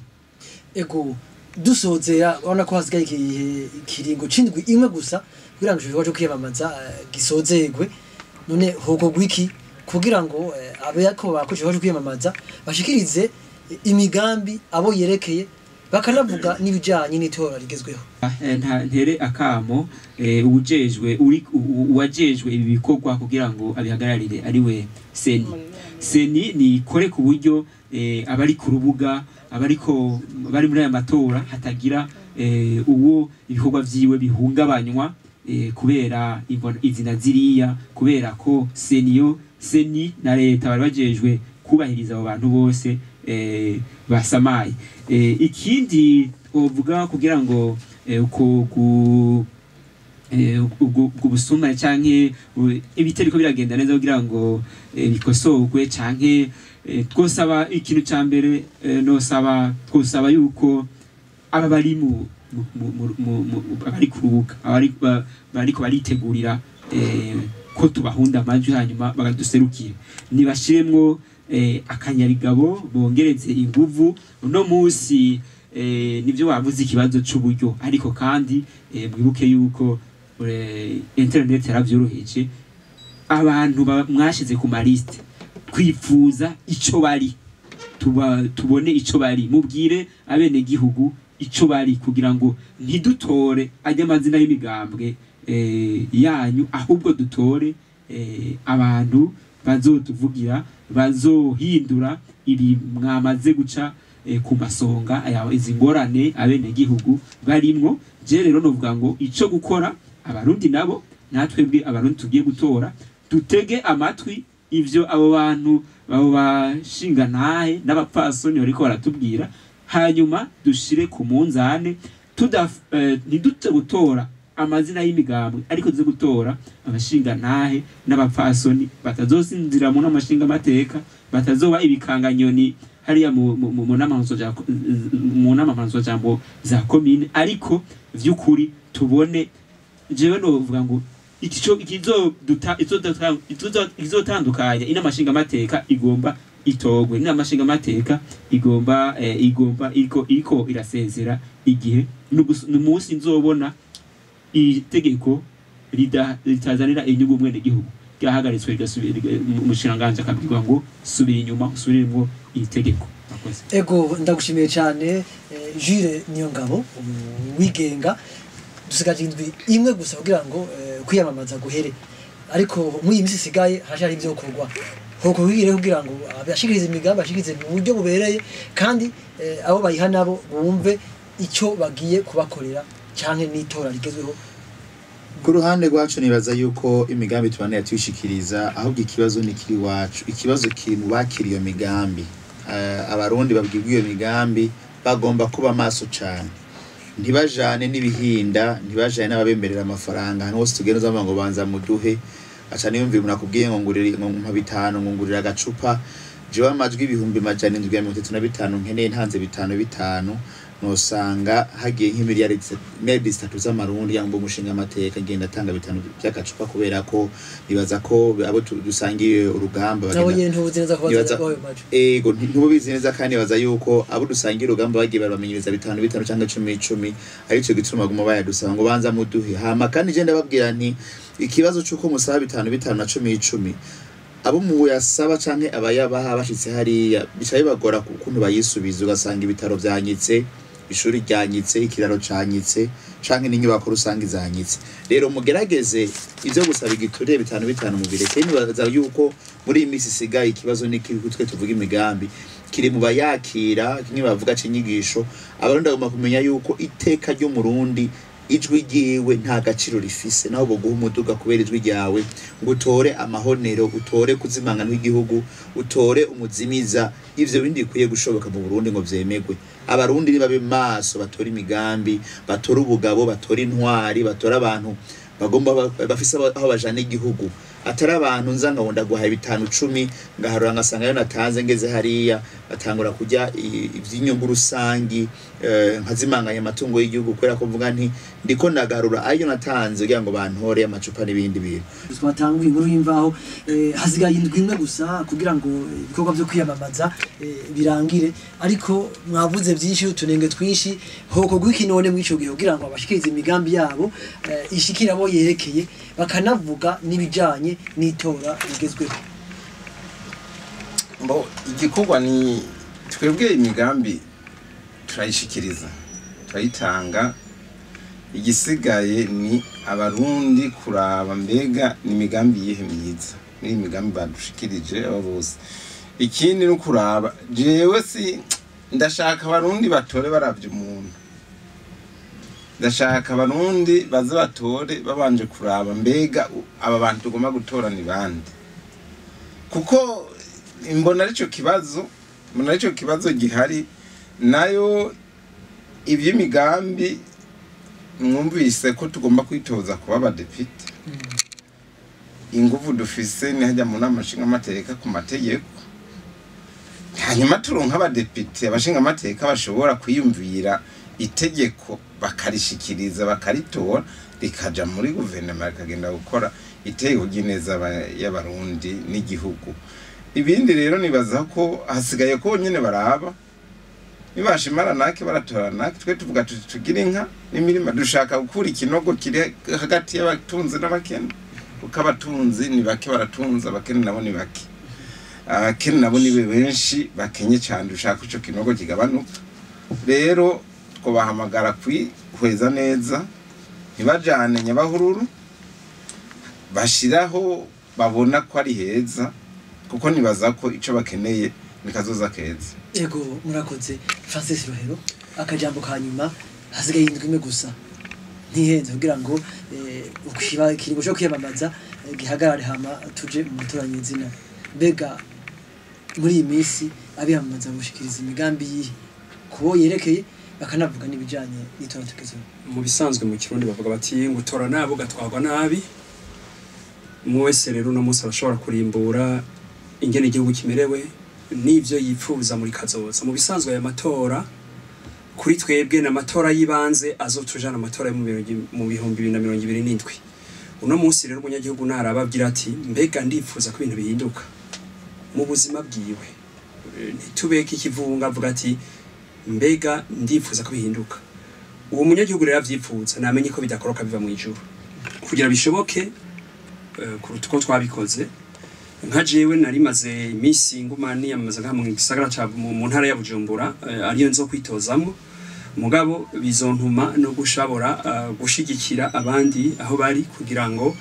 Ego, dusozera, urabona ko hasigaye igihe ikiringo c'indwi imwe gusa kugira ngo ico gikorwa co kwiyamamaza gisozerwe. None hokorwa iki kugira ngo abe ko bakora ico gikorwa co kwiyamamaza bashikirize imigambi abo yerekeye, bakanavuga n'ibijanye n'itora rigezweho? Ntere akamo uwujejwe uri uwajejwe ibi bikorwa kugira ngo abihagararire, ariwe CENI. CENI ni ikore ku buryo abari ku rubuga, abariko bari muri aya matora, hatagira uwo ibikorwa vyiwe bihungabanywa kubera izina ziriya, kubera ko CENI yo, CENI na leta bari bajejwe kubahiriza abo bantu bose basamaye. Ikindi twovuga kugira ngo uko ku ubwo busuma canke ibitariko biragenda neza kugira ngo bikosorwe, canke twosaba ikintu ca mbere, nosaba, twosaba yuko aba bari mu abari ku rubuga, abari bariko baritegurira ko tubahunda amajwi hanyuma bakaduserukira, nibashiremwo akanyarigabo, bongereze inguvu. Uno munsi nivyo wavuze ikibazo c'uburyo, ariko kandi mwibuke yuko internet yaravyoroheje. Abantu mwashize ku maliste, twifuza ico bari, tuba tubone ico bari, mubwire abenegihugu ico bari kugira ngo ntidutore ajya amazina y'imigambwe yanyu, ahubwo dutore abantu bazotuvugira, bazohindura ibi mwamaze guca ku masonga aya izi ngorane abenegihugu barimwo. Je rero novuga ngo ico gukora, abarundi nabo, natwebwe abarundi tugiye gutora, dutege amatwi ivyo abo bantu, abo bashinga ntahe n'abapfasoni bariko baratubwira, hanyuma dushire ku munzane. Ntidute gutora amazina y'imigambwe, ariko tuze gutora abashinga ntahe n'abapfasoni batazosinzira mu nama nshingamateka, batazoba ibikanganyoni hariya mu nama mpanuzwajambo za komine. Ariko vy'ukuri tubone, jewe novuga ngo ikico ikizoduta ikizotandukanya inama nshingamateka igomba itogwe, inama nshingamateka igomba igomba iko irasezera igihe n'umunsi nzobona itegeko ritazanira inyungu mwene gihugu ryahagaritswe, rigasubira umushikiranganji akabwirwa ngo subira inyuma, usubiremwo iri tegeko. Murakoze. Ego, ndagushimiye cyane, Jules Niyongabo wigenga. Dusigaje indwi imwe gusa kugira ngo kwiyamamaza guhere, ariko muri iyi minsi isigaye haracyari ibyo gukorwa. Hoko wigire kugira ngo abashikirize imigambi bashikirize mu buryo bubereye, kandi abo bayiha nabo bumve icyo bagiye kubakorera canke n'itora rigezweho? Ku ruhande rwacu, nibaza yuko imigambi tubana yatwishikiriza, ahubwo ikibazo ni kiri iwacu, ikibazo kiri mu bakira iyo migambi. Abarundi babwirwa iyo migambi bagomba kuba maso cane, ntibajane n'ibihinda, ntibajane n'ababemerera amafaranga. Ahantu hose tugenda uzavuga ngo banza muduhe, aca niyumvira umuntu akubwiye ngo ngurire, ngo mpa bitanu, ngo ngurire agacupa. Jewe amajwi 735,000 nkeneye, ntanze bitanu bitanu, nosanga hagiye nk'imiliyaridi 3 z'amarundi yangwa umushinga amateka ngenda atanga bitanu by'agacupa, kubera ko nibaza ko abo dusangiye urugamba nabo bagenda nyene ntubuzi neza ko Nibaza- baza ayo majwi. Ego, ntubizi neza, kandi nibaza yuko abo dusangiye urugamba bagiye barabamenyereza bitanu bitanu cyangwa icumi icumi, arico gituma baguma bayadusaba ngo banza muduhe. Hama kandi je ndababwira nti ikibazo c'uko musaba bitanu bitanu na cumi icumi, abo muyasaba canke abayabaha bashitse hariya bica bibagora ukuntu bayisubiza, ugasanga ibitaro vyanyitse. Ishuri ryanyitse, ikiraro canyitse, canke n'inyubako rusange zanyitse. Rero mugerageze ivyo gusaba igiturire bitanu bitanu mubireke. Nibaza yuko muri iyi minsi isigaye ikibazo ni kiri twe tuvuga imigambi kiri mu bayakira, kimwe bavuga c'inyigisho. Abarundi bagomba kumenya yuko iteka ry'Umurundi, ijwi ryiwe nta gaciro rifise, naho boguha umuduga kubera ijwi ryawe ngo utore amahonero, utore kuzimangana kw'igihugu, utore umuzimiza. Ivyo bindi bikwiye gushoboka mu Burundi ngo vyemegwe. Abarundi nibabe maso, batore imigambi, batore ubugabo, batore intwari, batore abantu bagomba bafise aho bajana igihugu, atari abantu nza ngo ndaguhaye bitanu 10 ngaharura ngasanga yo natanze ngeze hariya batangura kurya ivy'inyungu rusangi, nkazimanganya amatungo y'igihugu kubera ko mvuga nti ndiko ndagarura ayo natanze kugira ngo bantore amacupa n'ibindi bintu. Twatanguye inkuru y'imvaho, hasigaye indwi imwe gusa kugira ngo ibikorwa byo kwiyamamaza birangire, ariko mwavuze byinshi, utunenge twinshi. Hokorwa iki none muri ico gihe kugira ngo abashikirize imigambi yabo ishikire abo yerekeye, bakanavuga n'ibijanye n'itora rigezweho? Mbo igikorwa ni twebwe imigambi turayishikiriza, turayitanga. Igisigaye ni Abarundi kuraba mbega ni imigambi yihe myiza ni imigambi badushikirije abo bose. Ikindi ni kuraba, jewe si ndashaka Abarundi batore baravye umuntu, ndashaka Abarundi baze batore babanje kuraba mbega aba bantu tugomba gutora ni bande, kuko mbona arico kibazo, mbona arico kibazo gihari. Nayo iby'imigambi mwumvise ko tugomba kwitoza kuba abadepite, inguvu dufise ni hajya mu nama nshingamateka ku mategeko, hanyuma turonka abadepite abashingamateka bashobora kwiyumvira itegeko bakarishikiriza, bakaritora, rikaja muri guverinoma, rikagenda gukora itegeko ry'ineza y'Abarundi n'igihugu. Ibindi rero nibaza ko hasigaye ko nyene baraba nibashimara nake baratora nake. Twe tuvuga tuti tugire inka n'imirima, dushaka gukura ikinogo kiri hagati y'abatunzi n'abakene, kuko abatunzi ni bake baratunze, abakene nabo ni bake, abakene nabo ni benshi bakenye cyane. Dushaka ico kinogo kigabanuka. Rero twobahamagara kwihweza neza, ntibajane nyabahururu, bashiraho babona ko ari heza, kuko nibaza ko ico bakeneye ni kazoza keza. Ego, murakoze. Francis Rohero, akajambo ka nyuma. Hasigaye indwi imwe gusa ntihenze kugira ngo ikiringo cyo kwiyamamaza gihagarare, hama tuje mu matora nyezina. Mbega muri iyi minsi abiyamamaza gushikiriza imigambi yihe kubo yerekeye, bakanavuga n'ibijanye n'itora tugezeho? Mu bisanzwe mu Kirundi bavuga bati ngo utora nabi ugatwarwa nabi. Umwe wese rero uno munsi arashobora kurimbura ingene igihugu kimerewe n'ivyo yipfuza muri kazoza. Mu bisanzwe aya matora kuri twebwe ni amatora y'ibanze azotujana amatora yo mu 2027. Uno munsi rero umunyagihugu naraba agira ati mbega ndipfuza ko ibintu bihinduka mu buzima bwiwe, ntitubeke ikivunga, avuga ati mbega ndipfuza ko bihinduka. Uwo munyagihugu rero avyipfuza namenye ko bidakoroka biva mu ijuru. Kugira bishoboke kuruta uko twabikoze, nka jewe nari maze iminsi nguma niyamamaza ngaha mu gisagara ca mu ntara ya Bujumbura, ariyo nzo kwitozamwo, mugabo bizontuma no gushabora gushigikira abandi aho bari kugira ngo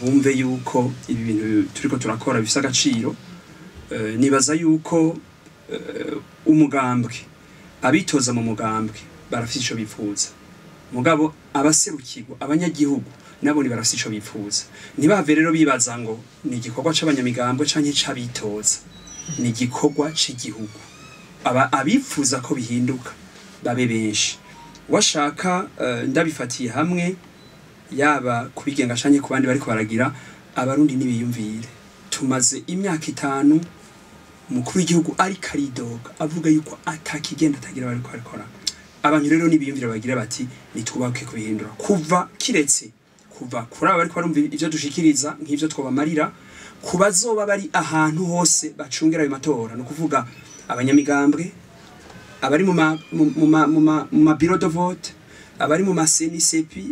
bumve yuko ibi bintu turiko turakora bifise agaciro. Nibaza yuko umugambwe, abitoza mu mugambwe barafise ico bifuza, mugabo abaserukirwa abanyagihugu nabo ni barafise ico bifuza. Ntibave rero bibaza ngo ni igikorwa c'abanyamigambwe canke c'abitoza, ni igikorwa c'igihugu. Aba abifuza ko bihinduka babe benshi washaka. Ndabifatiye hamwe yaba kubigenga canke ku bandi bariko baragira. Abarundi nibiyumvire, tumaze imyaka 5 umukuru w'igihugu ariko aridoga avuga yuko atakigenda atagira bariko barakora. Abantu rero nibiyumvire bagira bati nitwubake kubihindura, kuva kiretse kuva kuri aba bariko barumva ivyo dushikiriza nk'ivyo twobamarira, ku bazoba bari ahantu hose bacungera ayo matora, ni ukuvuga abanyamigambwe abari mu ma bureau de vote, abari mu ma CENI, CEPI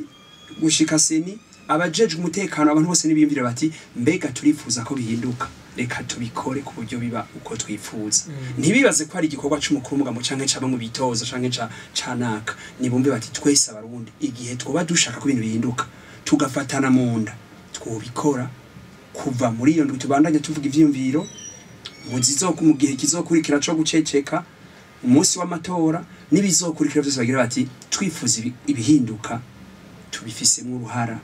gushika CENI, abajejwe umutekano, abantu bose nibiyumvire bati mbega turifuza ko bihinduka. Reka tubikore ku buryo biba uko twifuza. Ntibibaze ko ari igikorwa c'umukuru w'umugambwe canke c'aba mu bitoza canke ca canaka. Nibumve bati twese Abarundi, igihe twoba dushaka ko ibintu bihinduka, tugafatana mu nda, twobikora. Kuva muri iyo ndwi tubandanye tuvuga ivyiyumviro mu gihe kizokurikira co guceceka, umunsi w'amatora n'ibizokurikira vyose, bagira bati twifuza ibihinduka, tubifisemo uruhara.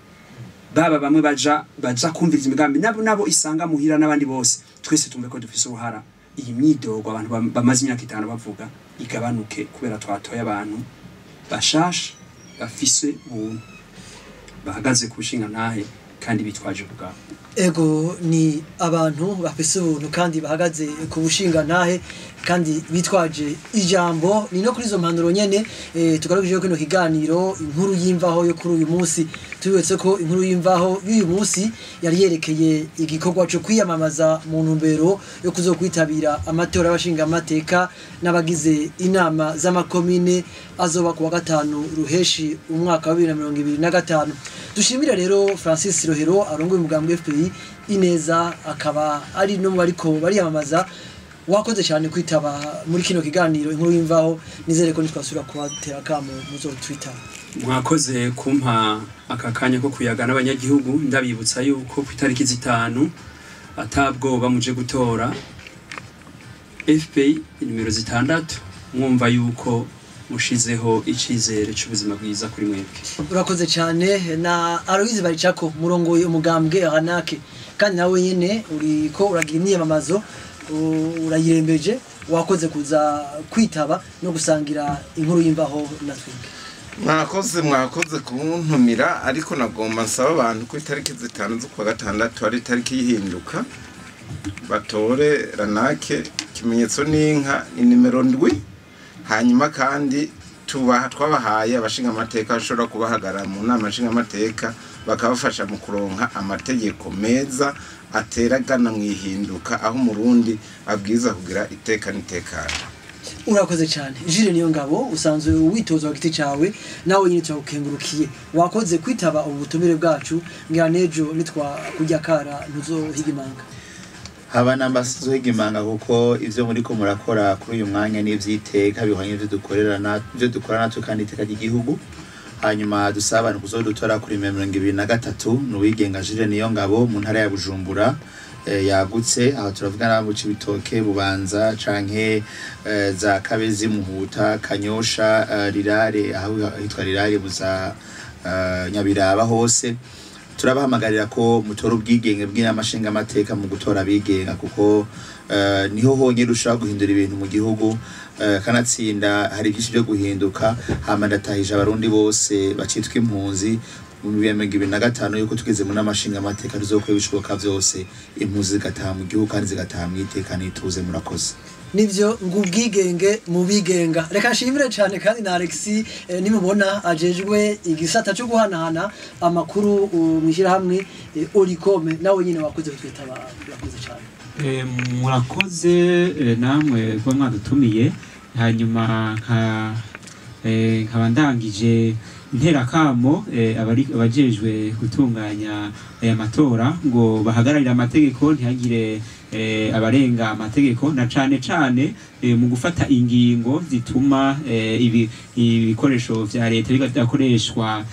Baba bamwe baja kumviriza imigambi, nabo isanga muhira n'abandi bose, twese tumve ko dufise uruhara. Iyi myidogo abantu bamaze imyaka 5 bavuga igabanuke, kubera twatoye abantu bashasha bafise ubuntu, bahagaze ku nshinga ntahe kandi bitwaje ubugabo. Ego, ni abantu bafise ubuntu kandi bahagaze ku bushinga ntahe kandi bitwaje ijambo. Ni no kuri izo mpanuro nyene tugarukije kino kiganiro Inkuru y'Imvaho yo kuri uyu munsi. Tubibutse ko Inkuru y'Imvaho y'uyu munsi yari yerekeye igikorwa cyo kwiyamamaza mu ntumbero yo kuzokwitabira amatora y'abashinga amateka n'abagize inama z'amakomine azoba kuwa 5 Ruheshi umwaka wa 2025. Dushimire rero Francis Rohero arongoye umugambwe FPI Ineza, akaba ari no mu bariko bariyamamaza. Wakoze cyane kwitaba muri kino kiganiro Inkuru y'Imvaho. Nizere ko nitwasubira kubatera kamo muzo Twitter. Mwakoze kumpa aka kanya ko kuyaga n'abanyagihugu. Ndabibutsa yuko ku itariki 5 atabwoba muje gutora FPI nimero 6, mwumva yuko mushizeho icizere c'ubuzima bwiza kuri mwebwe. Urakoze cyane. Na Aloise Baricako, murongoye umugambwe Ranake, kandi nawe nyene uriko uragira imyiyamamazo, urayirembeje. Wakoze kuza kwitaba no gusangira Inkuru y'Imvaho na twebwe. Mwakoze kuntumira, ariko nagomba nsaba abantu ku itariki 5 z'ukwa 6 ari itariki y'ihinduka, batore Ranake, ikimenyetso n'inka, ni nimero 7. Hanyuma kandi twabahaye abashinga amateka bashobora kubahagarara mu nama nshinga amateka, bakabafasha mu kuronka amategeko meza ateragana mu ihinduka, aho Umurundi abwiza kugira iteka n'itekano. Urakoze cyane. Jules Niyongabo, usanzwe witoza ku giti cyawe, nawe nyine turagukengurukiye. Wakoze kwitaba ubu butumire bwacu. Ngira nejo nitwa kujya kara ntuzohiga imanga. Haba namba imanga, kuko ivyo muriko murakora kuri uyu mwanya n'ivyiteka bihwanye n'ivyo dukorera na ivyo dukora natwe kandi iteka ry'igihugu. Hanyuma dusaba abantu kuzodutora kuri 23, n'uwigenga Jules Niyongabo mu ntara ya Bujumbura yagutse. Aho turavuga n'abo mu Cibitoke, Bubanza canke za Kabezi, Muhuta, Kanyosha, Rirare, aho hitwa Rirare, buza Nyabiraba, hose turabahamagarira ko mutora ubwigenge bw'inama nshingamateka mu gutora abigenga, kuko niho honyine ushobora guhindura ibintu mu gihugu. Kanatsinda hari byinshi byo guhinduka. Hama ndatahije Abarundi bose bacitwa impunzi mu 2025 yuko tugeze mu nama nshingamateka tuzokora ibishoboka vyose impunzi zigataha mu gihugu kandi zigataha mu iteka n'ituze. Murakoze. Nivyo, ngo ubwigenge mu bigenga. Reka nshimire cyane kandi na Alexis nimubona ajejwe igisata cyo guhanahana amakuru mu ishyirahamwe Oricome. Nawe nyine wakoze kutwitaba, urakoze cyane. Murakoze namwe kuba mwadutumiye. Hanyuma nkaba ndangije nterakamo abajejwe gutunganya aya matora ngo bahagararire amategeko, ntihagire abarenga amategeko, na cane cane mu gufata ingingo zituma ibikoresho vya leta bigakoreshwa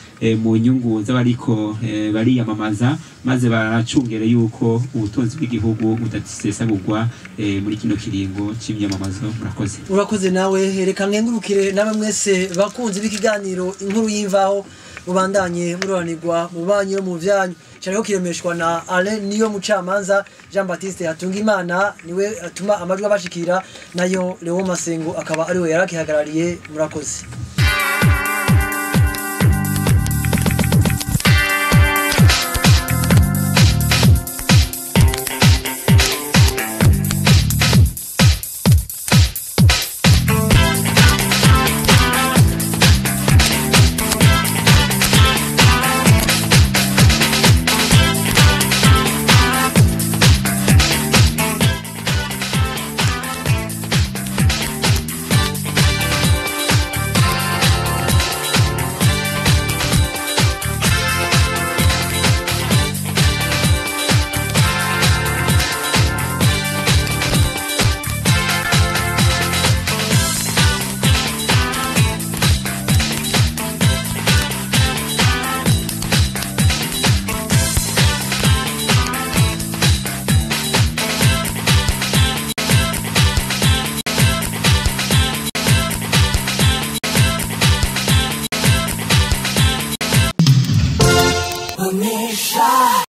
mu nyungu z'abariko bariyamamaza, maze baracungere yuko ubutunzi bw'igihugu budasesagurwa muri kino kiringo c'imyamamazo. Murakoze. Urakoze nawe. Reka nkengurukire nawe mwese bakunzi b'ikiganiro Inkuru y'Imvaho. Mubandanye muroranirwa mu banyu no mu vyanyu. Cyariko kiremeshwa na Alain Niyo Mucamanza. Jean Baptiste Hatungimana niwe atuma amajwi abashikira, nayo Leo Masengo akaba ariwe yarakihagarariye. Murakoze.